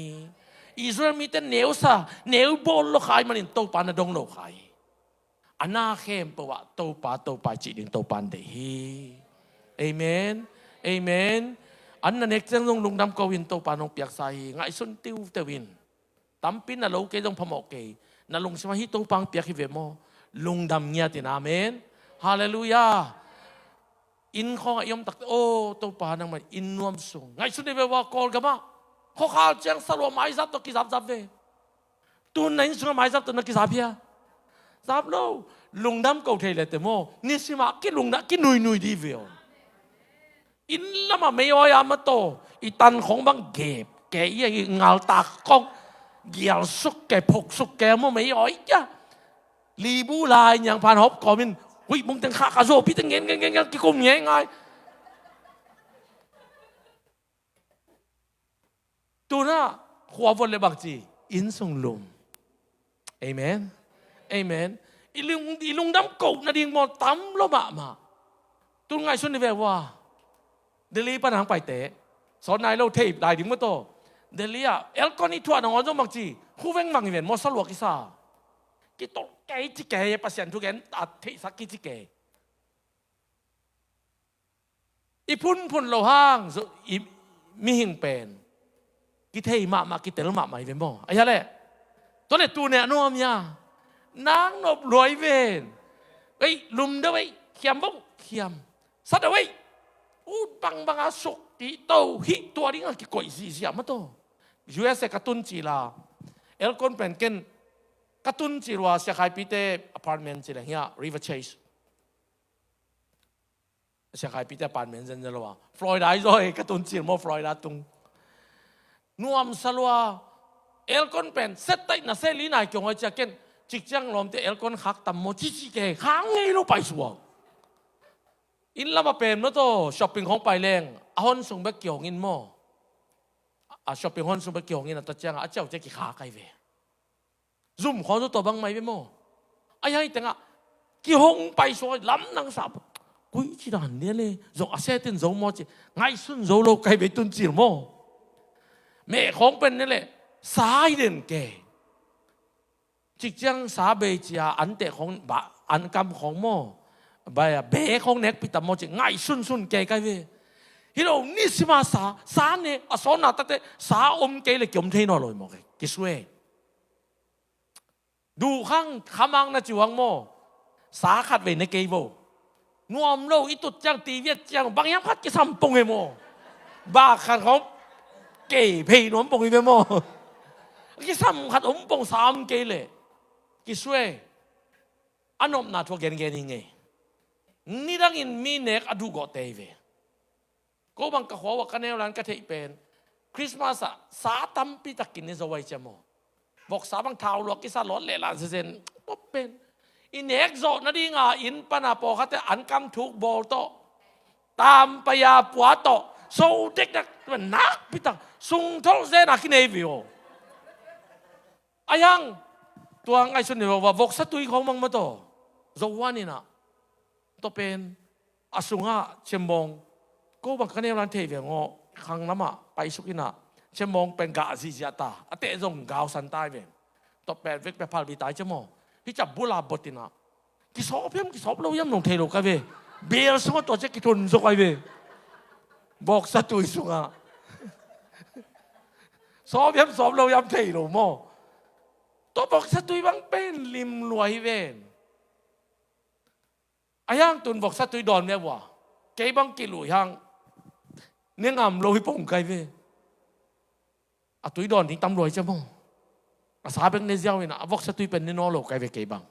Israel mite neusa, neu bawl lo kha ahih manin Topa na dong lo kha hi. A na khempeuh ah Topa, Topa i cih ding Topa in deih hi. Amen. Amen. An na nek ciang zong lungdam ko in, Topa in hong piaksa hi. Ngaihsun tiuteu in. Tampi na lo kei zong phamawh kei. Na lungsim ah hih Topa hong piak hi ve maw. Lungdam ngiat in, amen. Halleluiah. Inn khawngah i om takteh, aw Topa, nangmah in nuam sung. Ngaihsun ni ve ua, Kawlgamah khuakhal ciang salua maizap tawh kizapzap ve. Tun na inn sungah maizap tawh na kizap hia? Zap lo. Lungdam ko thei leh teh maw, nisimah kilungdam, kinuinui dih ve aw. Inn lamah mei awi a mataw, i tan khawng bang gep kei, i ngaltak khawng gialsuk kei, phoksuk kei maw, mei awi kia. Libu lai niangphan hawp kawmin huih bung teng khah ka zuau pi teng ngen ngen ngen ngen kikum ngeingai. Tunah khua vuat le bangci, inn sung lum. Amen. Amen. I lung, i lungdam koh nading maw tam lo mahmah. Tun ngaihsun ni ve ua. Delhi pan hong paite, sawn nai lo thei lai ding maw taw. Delhi ah aircon i thuah nangawn zong bangci, hu vengvang hi ven maw, salua kisa. Kitolh kei ci kei, Pasian thugen a theihsak kici kei. I phunphun lo hang, i mihing pen kithei mahmah, kitel mahmah hi ve maw. Ahi a leh, tua leh tune a nuam hia? Nang nop luai ven. Ei, lum deuh ei, khiam bok khiam. Sa deuh ei. Ut bangbang a suk ti to, hih tua ding a kikoih zihziah maw taw. U S A ka tun cil a, aircon pen ken ka tun cil ua, Sia Khai Pi te apartment cil a hia, River Chase. Sia Khai Pi te apartment zenzen lo a, Florida i zaw ei, ka tun cil maw, Florida tung. Nuamsa lua, aircon pen set taih na se li nai kiong oi cia ken, cik ciang lawmte aircon khak tam maw, cici ke, khak ngei lo pai sua. Inn lama pen maw taw, shopping khawng pai leng, a hon sung bek kihong in maw. A shopping hon sung bek kihong in a ta ciang a, a ciau cia kikhak ai ve. Zum khawng zaw tua bang mai ve maw. Ahi hang i tengah kihong pai suak, lam nang sa, koi ci dan nia le, zong a setin zo maw ci, ngaihsun zo lo kai ve tun cil maw. Meh khawng pen nia le, sa hi den ke. Cik ciang sa bei cia, an teh khawng, ba, an kam khawng maw. Bai a, be khawng nek pi tam maw ci, ngaihsun sun ke kai ve. Hi lo, nisima sa, sa ne, a sawn na tate, sa om kei le kiom thei naw lo maw ke, kisue. Duh khang khamang na ci uang maw. Sa khat vei ne kei vo. Nuam lo i tut ciang ti viat ciang bang hiam khat kisam pong e maw. Bak khat khawng kei phei nuam pong i ve maw. Kisam khat om pong sa om kei leh. Kisue. A nopna thu a gengen hi ngei. Nidangin mi nek a duhgawhte hi ve. Ko bang ka khua uah ka neu lan ka theih pen Christmas ah sa tampi takin i zo ai cia maw? Voksa bang thau luak kisa lawt leh lan sesen. Tua pen i nek zawh nadinga inn pana pawlkhatte an kam thuk bawl tawh, tampai-a pua tawh, so dekdek, nakpi tak sungtholh zena kinei ve aw. Ahi hang tua ngaihsun ni lo va voksa tui khawng mang mataw. Zo huan inah tua pen a sungah ciammawng, ko bang ka neu lan thei ve ngawh, khang lamah paisuk inah ciammawng pen gah zihziah ta, a teh zong gausan tai ve. Tua pen vek pia phalbi tai cia maw? Hi cap bula bot inah kisawp hiam kisawp lo hiam nong thei lo kai ve. Bel sungah tua cia kithun zo kai ve. Voksa tui sungah sawp hiam sawp lo hiam thei lo maw? Tua voksa tui bang pen lim lua hi ven. A hiang tun voksa tui dawn mia vua kei bang kilui hang ne ngam lo hi pong kai ve. A tui dawn ding tam lua hi cia maw? A sa bek ne ziau inah a voksa tui pen ne naw lo kai ve kei bang.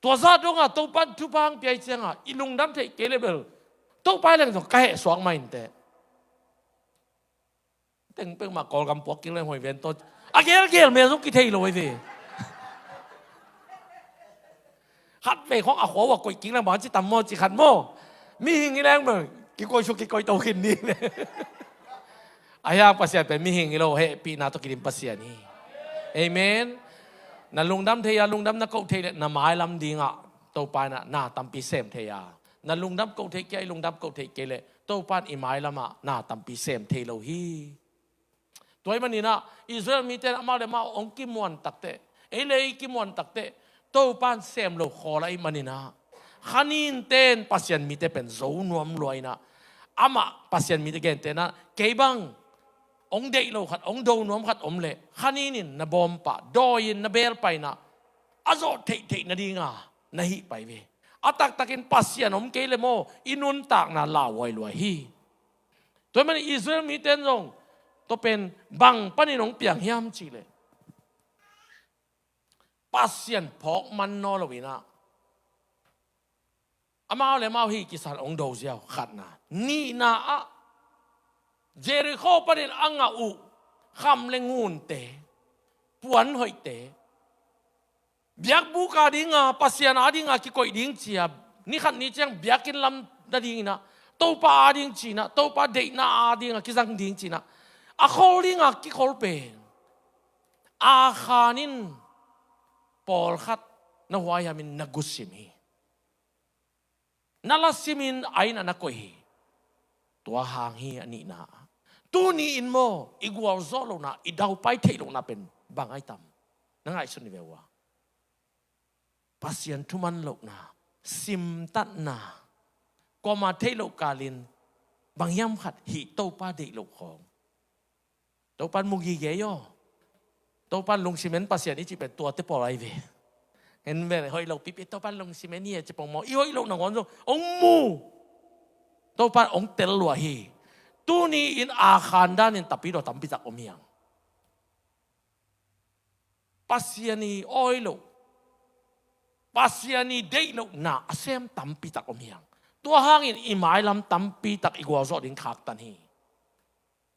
Tua zah dongah Topan thupha hang pia hi ciangah i lungdam theih kei le bel Topa hi leng zong ka heh suak mah inteh. Teng pek mah Kawlgam puak kik leng hoi ven tawh a gelgel mel zong kithei lo hi ve. Khat vei khawng a khua uah koih kik leng bang ci tam maw ci khat maw? Mihing hi leng bel kikoih su kikoih to khin ni. A hiang Pasian pen mihing hi lo, hehpihna tawh kidim Pasian hi. Amen. Na lungdam thei a, lungdam na koh thei le na mailam dingah Topa inah na tampi sem thei a, na lungdam koh thei kei a, i lungdam koh thei kei le Topa in i mailamah na tampi sem thei lo hi. Tua hi maninah Israel mite in amau le amau hong kimuan takteh, ei le ei kimuan takteh Topa in sem lo khawl ahih maninah khanin ten Pasian mite pen zo nuam lua inah amah Pasian mite gentenah kei bang hong deih lo khat, hong do nuam khat om leh khanin in na bawmpah, dawi in na belpah inah a zawh theihtheih nadinga na hih pai ve. A taktakin Pasian om kei le maw i nuntakna lauhuai lua hi. Tua hi manin Israel mite in zong tua pen bang panin hong piang hiam cihleh Pasian phawk man naw lo inah amau le amau hi kisan hong do ziau khatna. Nihna ah Jericho panin a ngah uh kham le ngunte, puan hoihte, biakbuk a dinga, Pasian a dinga kikoih ding cia, ni khat ni ciang biakinn lam nadinginah Topa a ding cinah, Topa deihna a dinga kizang ding cinah a khol dinga kikhol pen Akhan in pawlkhat na huaihamin na gusim hi. Na lasimin a inn ah na koih hi. Tua hang hi a nihna. Tuni in maw i gualzawh lohna, i daupai theih lohna pen bang ai tam? Na ngaihsun ni ve ua. Pasian thuman lohna, simtatna, kuama theih loh kalin bang hiam khat hih Topa deih loh khawng. Topan mu gige aw. Topan lungsim en Pasian i cih pen tuate pawl ai ve. En ve hoih lo pipi Topan lungsim en hi a ci pong maw, i hoih loh nangawn zong hong mu. Topan hong tel lua hi. Tuni in Akhan danin tapidaw tampitak om hiang. Pasian i awi loh, Pasian i deih lohna a sem tampitak om hiang. Tua hangin i mailam tampitak i gualzawh ding khaktan hi.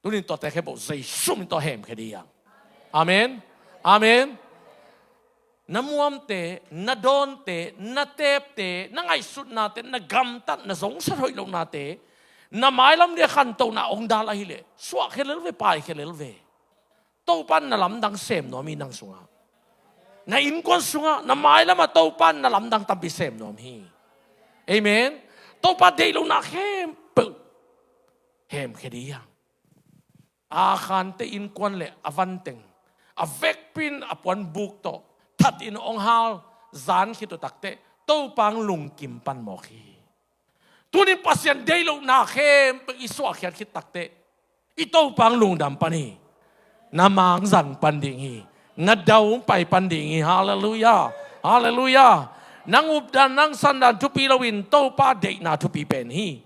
Tunin tuate khempeuh Jesu min tawh hemkhia dih hiang. Amen. Amen. Na muamte, na dawnte, na teepte, na ngaihsutnate, na gamtat, na zongsat hoih lohnate, na mailam dia khantohna hong dal ahileh suahkhia lel ve, paikhia lel ve. Topan na lamdang sem nuam hi nang sungah. Na innkuan sungah, na mailamah Topan na lamdang tampi sem nuam hi. Amen. Topa deih lohna khempeuh hemkhia dih hiang. Akhante innkuan le a vanteng, a vekpin a puanbuk tawh thatin hong hal zan khit uh takteh Topa hong lungkim pan mawk hi. Tunin Pasian deih lohna khempeuh i suahkhiat khit takteh i Topa hong lungdam pan hi. Na mangzang pan ding hi. Na dau hong pai pan ding hi. Halleluiah. Halleluiah. Nang updan, nang sandan thupi loin Topa deihna thupi pen hi.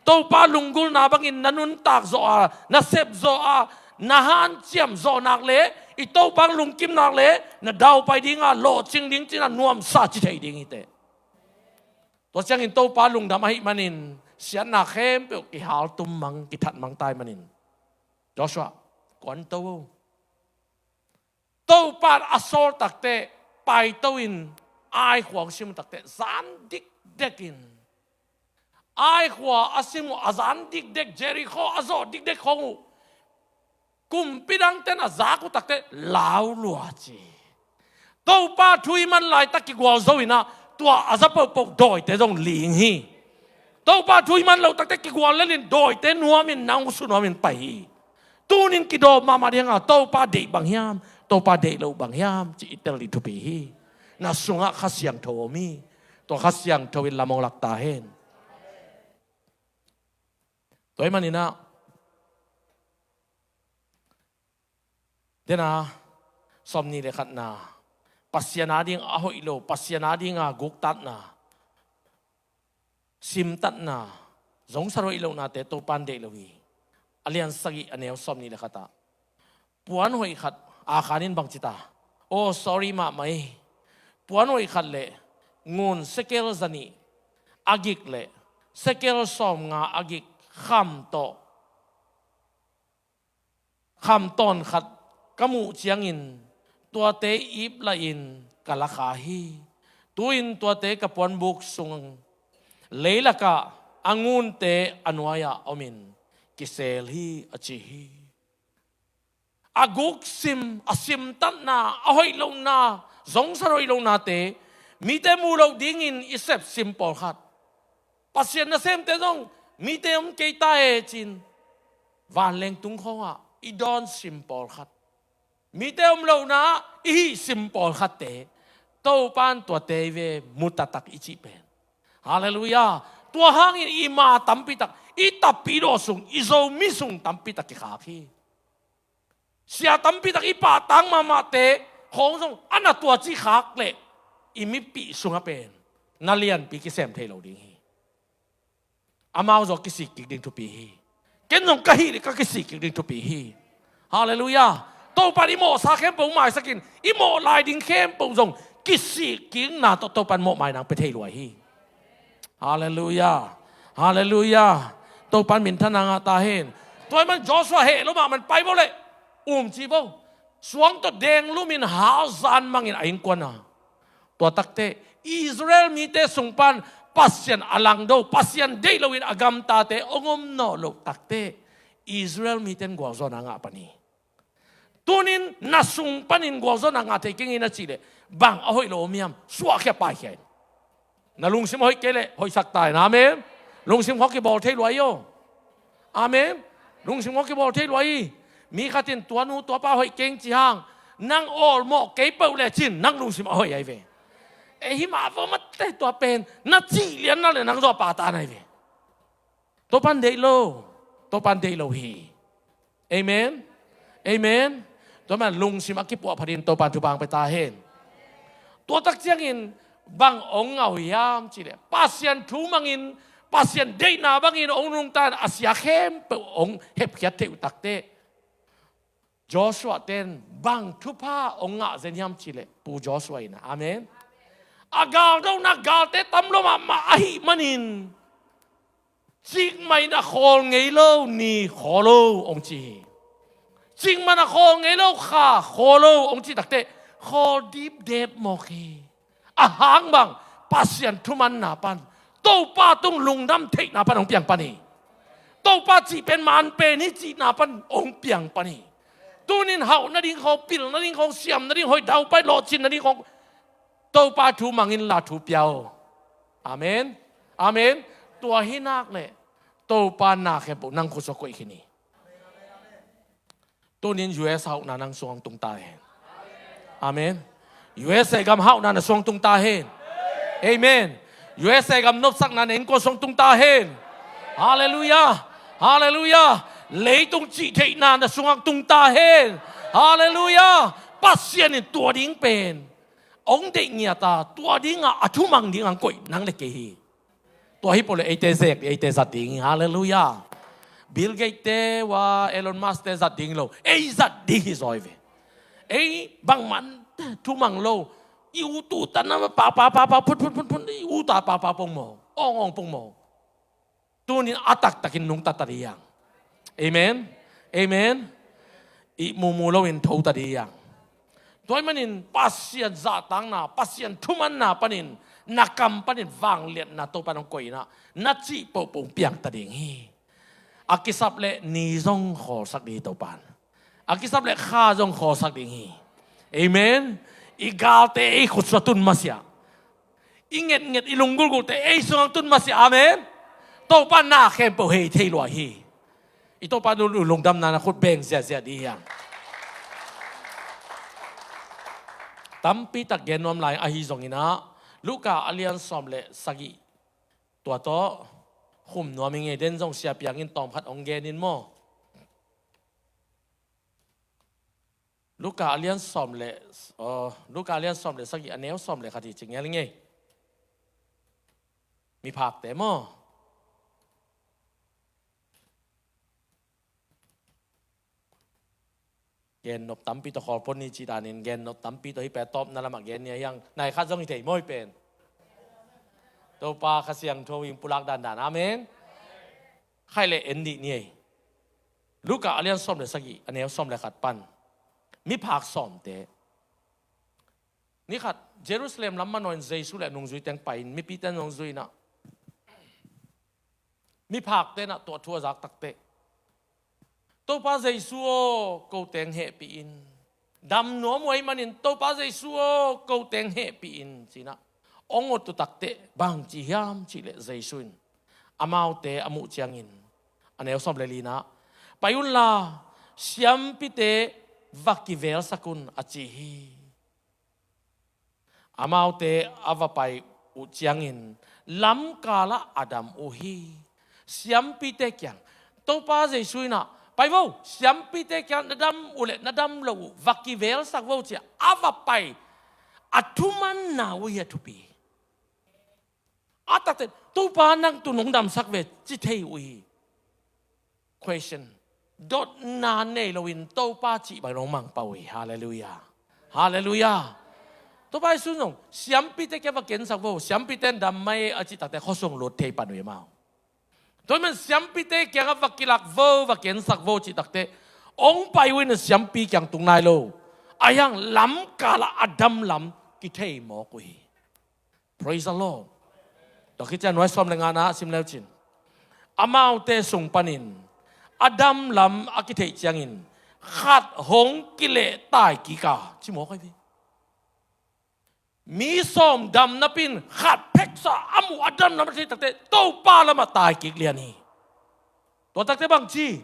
Topa lunggulhna bangin na nuntak zawh a, na sep zawh a, na hanciam zawh nak leh i Topa hong lungkim nak leh na daupai dinga lawhcing ding cina nuamsa ci thei ding hi teh. Tua ciangin Topa lungdam ahih manin siatna khempeuh kihal tum mang, kithat mang tai manin, Joshua, kuanto o. Topa in a sawl takteh, paito in, Ai khua hong sim uh takteh, zan dikdekin, Ai khua a sim uh a zan dikdek, Jericho a zawh dikdek khong uh, kumpi dangte'n a zak uh takteh, lau lua ci. Topa thu i man laitak kigualzo in ah, tua a za pohpoh dawite zong ling hi. Topa thu i man loh takteh kigual lelin dawite nuamin, nang uh su nuamin pai hi. Tunin kidawm mahmah ding a, Topa deih bang hiam, Topa deih loh bang hiam, ci i tel ding thupi hi. Na sungah Kha Siangtho om hi. Tua Kha Siangtho in lam hong lak ta hen. Tua ahih manin ah, dena, sawmnih le khatna, Pasian ading a hoih lo, Pasian ading a guktatna, simtatna, zongsa hoih lohnate Topa'n deih lo hi. A lian sagih, a neu sawmnih le khat ah, puan hoih khat, Akhan in bang ci ta? Oh, sorry mahmah hi. Puan hoih khat le ngun sekel zanih a gik le sekel sawmnga a gik kham tawh, kham tawn khat ka muh ciangin, tuate ip lahin ka la kha hi. Tu-in tuate ka puanbuk sung leilakah a ngunte a nuai-ah omin kisel hi, a ci hi. A guksim, a simtatna, a hoih lohna, zongsa hoih lohnate, mite muh loh dingin i sep sim pawlkhat. Pasian nasemte zong mite om kei ta e ci-in vanleng tung khawngah i dawn sim pawlkhat, mite om lohna-ah i hih sim pawlkhatte, Topa'n tuate i ve mu taktak i cih pen. Halleluiah. Tua hangin i ma tampi tak, i tapidawh sung, i Zomi sung tampi tak kikhak hi. Sia tampi tak i pahtak mahmahte khawng zong a na tua cih khak leh, i mipih sungah pen na lianpi kisem thei lo ding hi. Amau zong kisik kik ding thupi hi. Ken zong ka hih leh ka kisik kik ding thupi hi. Halleluiah. Topa'n i mawhsa khempeuh maisakin, i mawh lai ding khempeuh zong kisik kikna tawh Topa'n mawhmai nang pia thei lua hi. Halleluiah. Halleluiah. Topa'n minthanna ngah ta hen. Tua ahih man Joshua heh lo mahmah in pai vo leh, um ci vo. Suang tawh deng lumin, hau zan mangin a innkuan ah. Tua takteh Israel mite sung pan Pasian a langdo, Pasian deih loin a gamtate hong om nawn loh takteh, Israel mite in gualzawhna ngah pan hi. Tunin na sung panin gualzawhna ngah thei keng in a cih leh, bang a hoih lo om hiam, suahkhia paikhia in. Na lungsim a hoih kei leh hoihsak ta in. Amen. Lungsim khawng kibawl thei lua hi aw. Amen. Lungsim khawng kibawl thei lua hi. Mi khat in tua nu tua pa hoih keng ci hang, nang awlmawh kei peuh leh cin, nang lungsim a hoih ahi ve. Ei, hi mah vo mate, tua pen na cih lian na leh nang zaw a pata na hi ve. Topa'n deih lo. Topa'n deih lo hi. Amen. Amen. Tua man lungsim a kipuah phatin Topa'n thupha hong pia ta hen. Tua tak ciangin bang hong ngah uh hiam cih leh, Pasian thu mangin, Pasian deihna bangin hong nungta in a sia khempeuh hong hepkhiat theih uh takteh, Joshua te'n bang thupha hong ngah zen hiam cih leh, Pu Joshua in ah. Amen. A galdona galte tam lo mahmah ahih manin, cikmah in a khawl ngei lo ni khawl o hong ci hi. Cikmah in a khawl ngei lo kha khawl o hong cih takteh, khawl dipdep mawk hi. A hang bang, Pasian thumanna pan, Topa tung lungdam theihna pan hong piang pan hi. Topa cih pen man pen hi cihna pan hong piang pan hi. Tunin hauh nading khawng, pil nading khawng, siam nading, hoih daupai lawhcin nading khawng, Topa thu mang inla thu pia o. Amen. Amen. Tua hi nak leh, Topa na khempeuh nang khut sung koih khin hi. Tunin U S hauhna nang sung hong tung ta hen. Amen. U S A gam hauhna na sung hong tung ta hen. Amen. U S A gam nopsakna na innkuan sung hong tung ta hen. Halleluiah. Halleluiah. Leitung cihtheihna na sungah hong tung ta hen. Halleluiah. Pasian in tua ding pen hong deih ngiat a, tua dingah a thumang dingah hong koih nang le kei hi. Tua hi peuh leh eite zek, eite zat ding hi. Halleluiah. Bill Gates te uh a, Elon Musk te zat ding lo, ei zat ding hi zaw hi ve. Ei bangmah thumang lo. I ut ut a na pa pa pa pa, phun phun phun phun, i ut a pa pa pong maw, awng awng pong maw. Tunin a taktakin nungta ta ding hi hang. Amen. Amen. Ihmu mu loin tho ta ding hi hang. Tua ahih manin Pasian zahtakna, Pasian thumanna panin, na kam panin vangliatna Topa in hong koih in ah, na cih pohpoh piang ta ding hi. A kisap leh ni zong khawlsak ding hi Topa in. A kisap leh kha zong khawlsak ding hi. Amen. I galte ei khut sungah tun masiah. I ngetnget, i lunggulhgulhte ei sungah tun masiah. Amen. Topa in na khempeuh hei thei lua hi. I Topa in lungdamna na khut beng ziahziah ding hi hang. Tampi tak gen nuam lai ahi zongin ah, Luka a lian sawm le sagih, tua tawh khum nuam ing ei. Den zong Sia Piang in tawmkhat hong gen in maw. Luka a lian sawm le, aw, Luka a lian sawm le sagih, a neu sawm le khat hi, ci ngial ing ei. Miphakte maw. Gen nop tampi tawh khawl pon ni cih danin, gen nop tampi tawh hi, pen tawpna lamah gen ni a hiang, nai khat zong hi thei maw hi pen. Topa Kha Siangtho in pulak dandan. Amen. Khaih leh en dih ni ei. Luka a lian sawm le sagih, a neu sawm le khat pan. Miphak sawmte. Ni khat, Jerusalem lam manoin Jesu le nungzuite hong pai in, mipite in hong zui in ah, miphakte in ah tua thu a zak takteh, Topa Jesu aw, kote hong hehpih in. Dam nuam uh ahih manin, Topa Jesu aw, kote hong hehpih in, ci in ah hong ut uh takteh, bang ci hiam cih leh Jesu in amaute a muh ciangin, a neu sawm le li-na, pai unla, siampite va kivelsak un, a ci hi. Amaute a va pai uh ciangin lamkalah a dam uh hi. Siampite kiang, Topa Jesu in ah, pai vo, siampite kiang na dam uh le na dam lo uh va kivelsak vo, ci-a a va pai, a thumanna uh hi a thupi. A takte, Topa nang tu nong damsak ve, ci thei uh hi. Question. Dotna nei loin Topa cih bang nong mangpah uh hi. Halleluiah. Halleluiah. Topa Jesu zong, siampite kiang va kivelsak vo, siampite in dam mai a cih takteh khuasung lut thei pan uh hi amau. Tua ahih manin siampite kiangah va kilak vo, va kivelsak vo cih takteh, hong pai uh in siampi kiang tung nai lo. A hiang lamkalah a dam lam kithei mawk uh hi. Praise the Lord. Tua khit ciang nuai sawm le nga-na sim leu cin, amaute sung panin a dam lam a kitheih ciangin khat hong kilehtai kik a, ci mawk ahi ve. Mi sawm dam napi-in khat pheksa a muh, a dam lam a theih takteh Topa lamah tai kik lian hi. Tua takteh bang ci?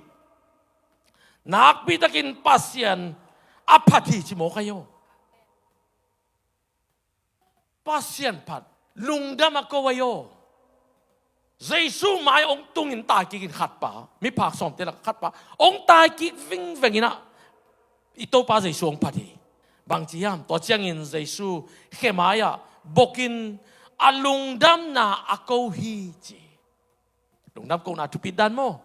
Nakpi takin Pasian a phat hi, ci mawk ahi aw. Pasian phat, lungdam a ko ahi aw. Jesu mai hong tungin tai kik in khat pa, miphak sawmte lakah khat pa hong tai kik vingveng in ah, i Topa Jesu hong phat hi. Bang ci hiam? Tua ciangin Jesu khe mai-ah bokin a lungdamna a ko hi, ci. Lungdam kohna thupi dan maw.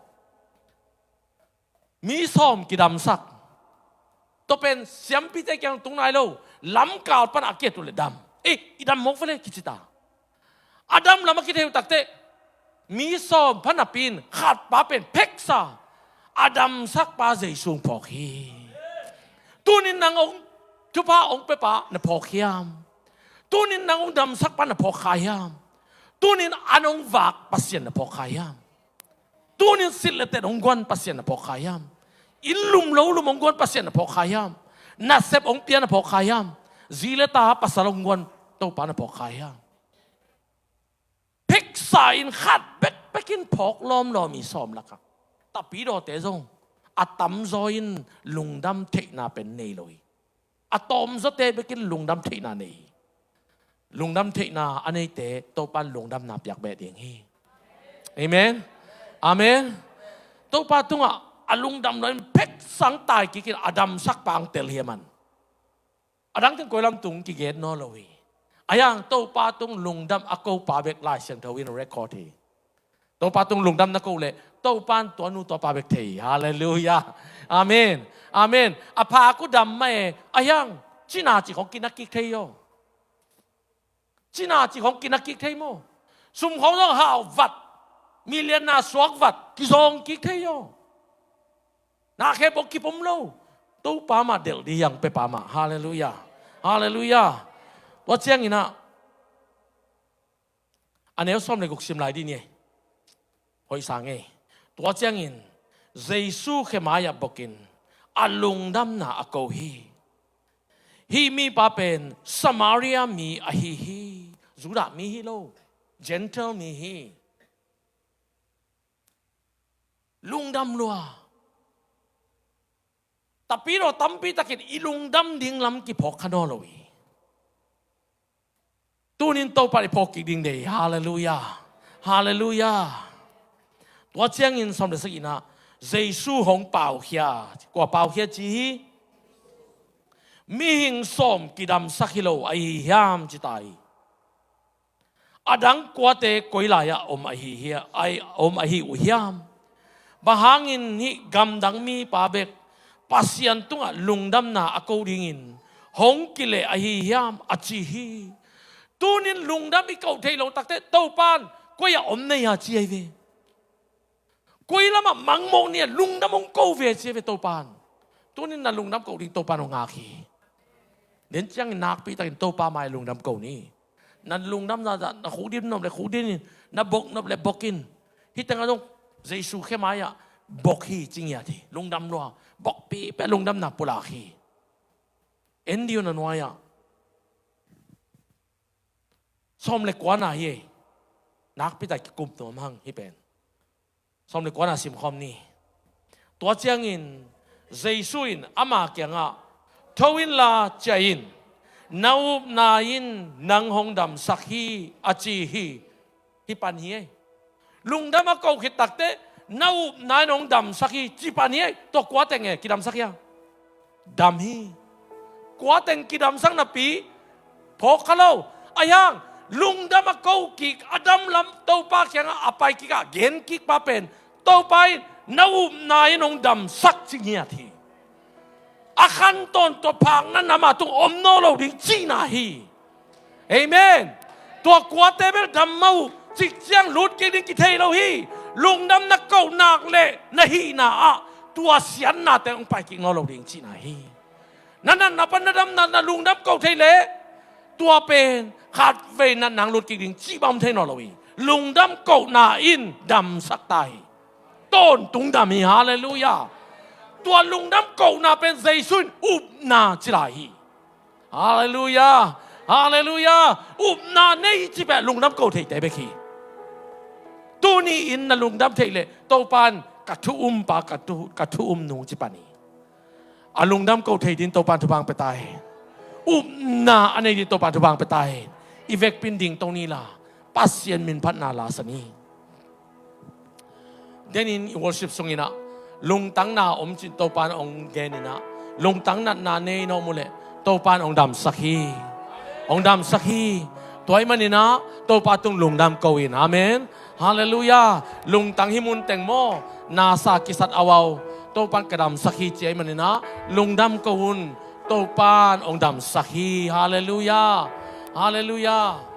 Mi sawm kidamsak. Tua pen siampite kiang tung nai lo. Lamkal pan a kiat uh leh dam. Eh, i dam mawk ve leh, kici ta. A dam lam a kithei uh takteh, mi sawm pha napi-in khat pa pen pheksa a damsak pa Jesu hong phawk hi. Tunin nang hong thupha hong pia pa na phawk hiam? Tunin nang hong damsak pa na phawk kha hiam? Tunin an hong vak Pasian na phawk kha hiam? Tunin silh le ten hong guan Pasian na phawk kha hiam? Inn lum lo lum hong guan Pasian na phawk kha hiam? Nasep hong pia na phawk kha hiam? Zi le ta pasal hong guan Topa na phawk kha hiam? Pheksa in khat bekbek in phawk lawmlawm i sawm lakah, tapidawte zong a tamzaw in lungdam theihna pen nei lo hi. A tawmzawte bekin lungdam theihna nei hi. Lungdam theihna a neite Topa in lungdamna piak beh ding hi. Amen. Amen. Topa tungah a lungdam lo in pheksa hong tai kik in a damsak pa hong tel hi a man. A dang teng koi lam tung kigen nawn lo hi. A hiang Topa tung lungdam a ko pa bek Lai Siangtho in record hi. Topa tung lungdam na ko leh Topa in tua nu tua pa bek thei hi. Halleluiah. Amen. Amen. A pha ku dam mah e. A hiang cina cik hong kinak kik thei aw. Cina cik hong kinak kik thei maw. Sum khong zong hau vat. Mi lianna suakvat kizawng kik thei aw. Nakhe bok kipom lo. Topa mah delh ding hi hang, pia pa mah. Halleluiah. Halleluiah. Tua ciangin ah, a neu sawm le guk sim lai dih ni ei. Hoih sang ei. Tua ciangin Jesu khe mai-ah bokin a lungdamna a ko hi. Hih mipa pen Samaria mi ahi hi. Judah mi hi lo. Gentile mi hi. Lungdam lua. Tapidaw tampi takin i lungdam ding lam kiphawk kha nawn lo hi. Tunin Topa i phawk kik ding deih. Halleluiah. Halleluiah. Tua ciangin sawm le sagihna, Jesu hong paukhia. Kua paukhia ci hi? Mihing sawm kidamsak hi lo ahi hiam, ci ta hi. A dang kuate koi lai-ah om ahi hia, ai, om ahi uh hiam? Bang hangin hih gamdang mipa bek Pasian tungah lungdamna a ko dingin hong kileh ahi hiam, a ci hi. Tunin lungdam i koh theih loh takteh Topan koi-ah om na hia, ci ahi ve. Koi lamah mangmawk ni a, lungdam hong ko ve, ci ahi ve Topan. Tunin na lungdam koh ding Topan hong ngak hi. Den ciangin nakpi takin Topa mai lungdam ko ni. Na lungdam zahzah, na khukdin nop le khukdin in, na bok nop le bok in. Hih tengah zong Jesu khe mai-ah bok hi, ci ngiat hi. Lungdam lua. Bokpi pia lungdamna pulak hi. En dih un, a nuai-ah. Sawm le kuana hi ei. Nakpi tak kikum nuam hang hih pen. Sawm le kuana simkhawm ni. Tua ciangin Jesu in ama kiangah, "Tho inla ciah in, na upna in nang hong damsak hi," a ci hi. Hih pan hi ei. Lungdam a ko khit takteh, "Na upna in hong damsak hi," ci pan hi ei. Tua kua teng e kidamsak hia? Dam hi. Kua teng kidamsak napi phawk kha lo. Ahi hang, lungdam a ko kik, a dam lam Topa kiangah a pai kik ah, gen kik pa pen, Topa in, "Na upna in hong damsak," ci ngiat hi. A khan tawntung phakna na ma tung om nawn lo ding cihna hi. Amen. Tua kuate bel dam mah uh, cik ciang lut kik ding kithei lo hi. Lungdam na koh nak leh na hihna ah tua siatnate hong pai kik nawn lo ding cihna hi. Na natna pan na damna, na lungdam ko thei leh tua pen khatvei natna hong lut kik ding cih bang om thei nawn lo hi. Lungdam kohna in damsak ta hi. Tawntung dam hi. Halleluiah. Tua lungdam kohna pen Jesu in upna ci lai hi. Halleluiah. Halleluiah. Upna nei ci peh lungdam ko theite bek hi. Tuni in na lungdam theih leh Topan, "Ka thu um pa, ka thu, ka thu um nu," ci pan hi. A lungdam ko thei ding Topan thupha hong pia ta hi. Upna a nei ding Topan thupha hong pia ta hi. I vekpi in dingto ni la, Pasian min phatna la sa ni. Denin i worship sungin ah lungtang na om cin Topan hong genin ah, lungtang natna nei na om uh leh Topan hong damsak hi. Hong damsak hi. Tua ahih manin ah Topa tung lungdam ko in. Amen. Halleluiah. Lungtang hih mun teng maw, na sa kisat awau, Topan ka damsak hi ci ahih manin ah lungdam ko un. Topan hong damsak hi. Halleluiah. Halleluiah.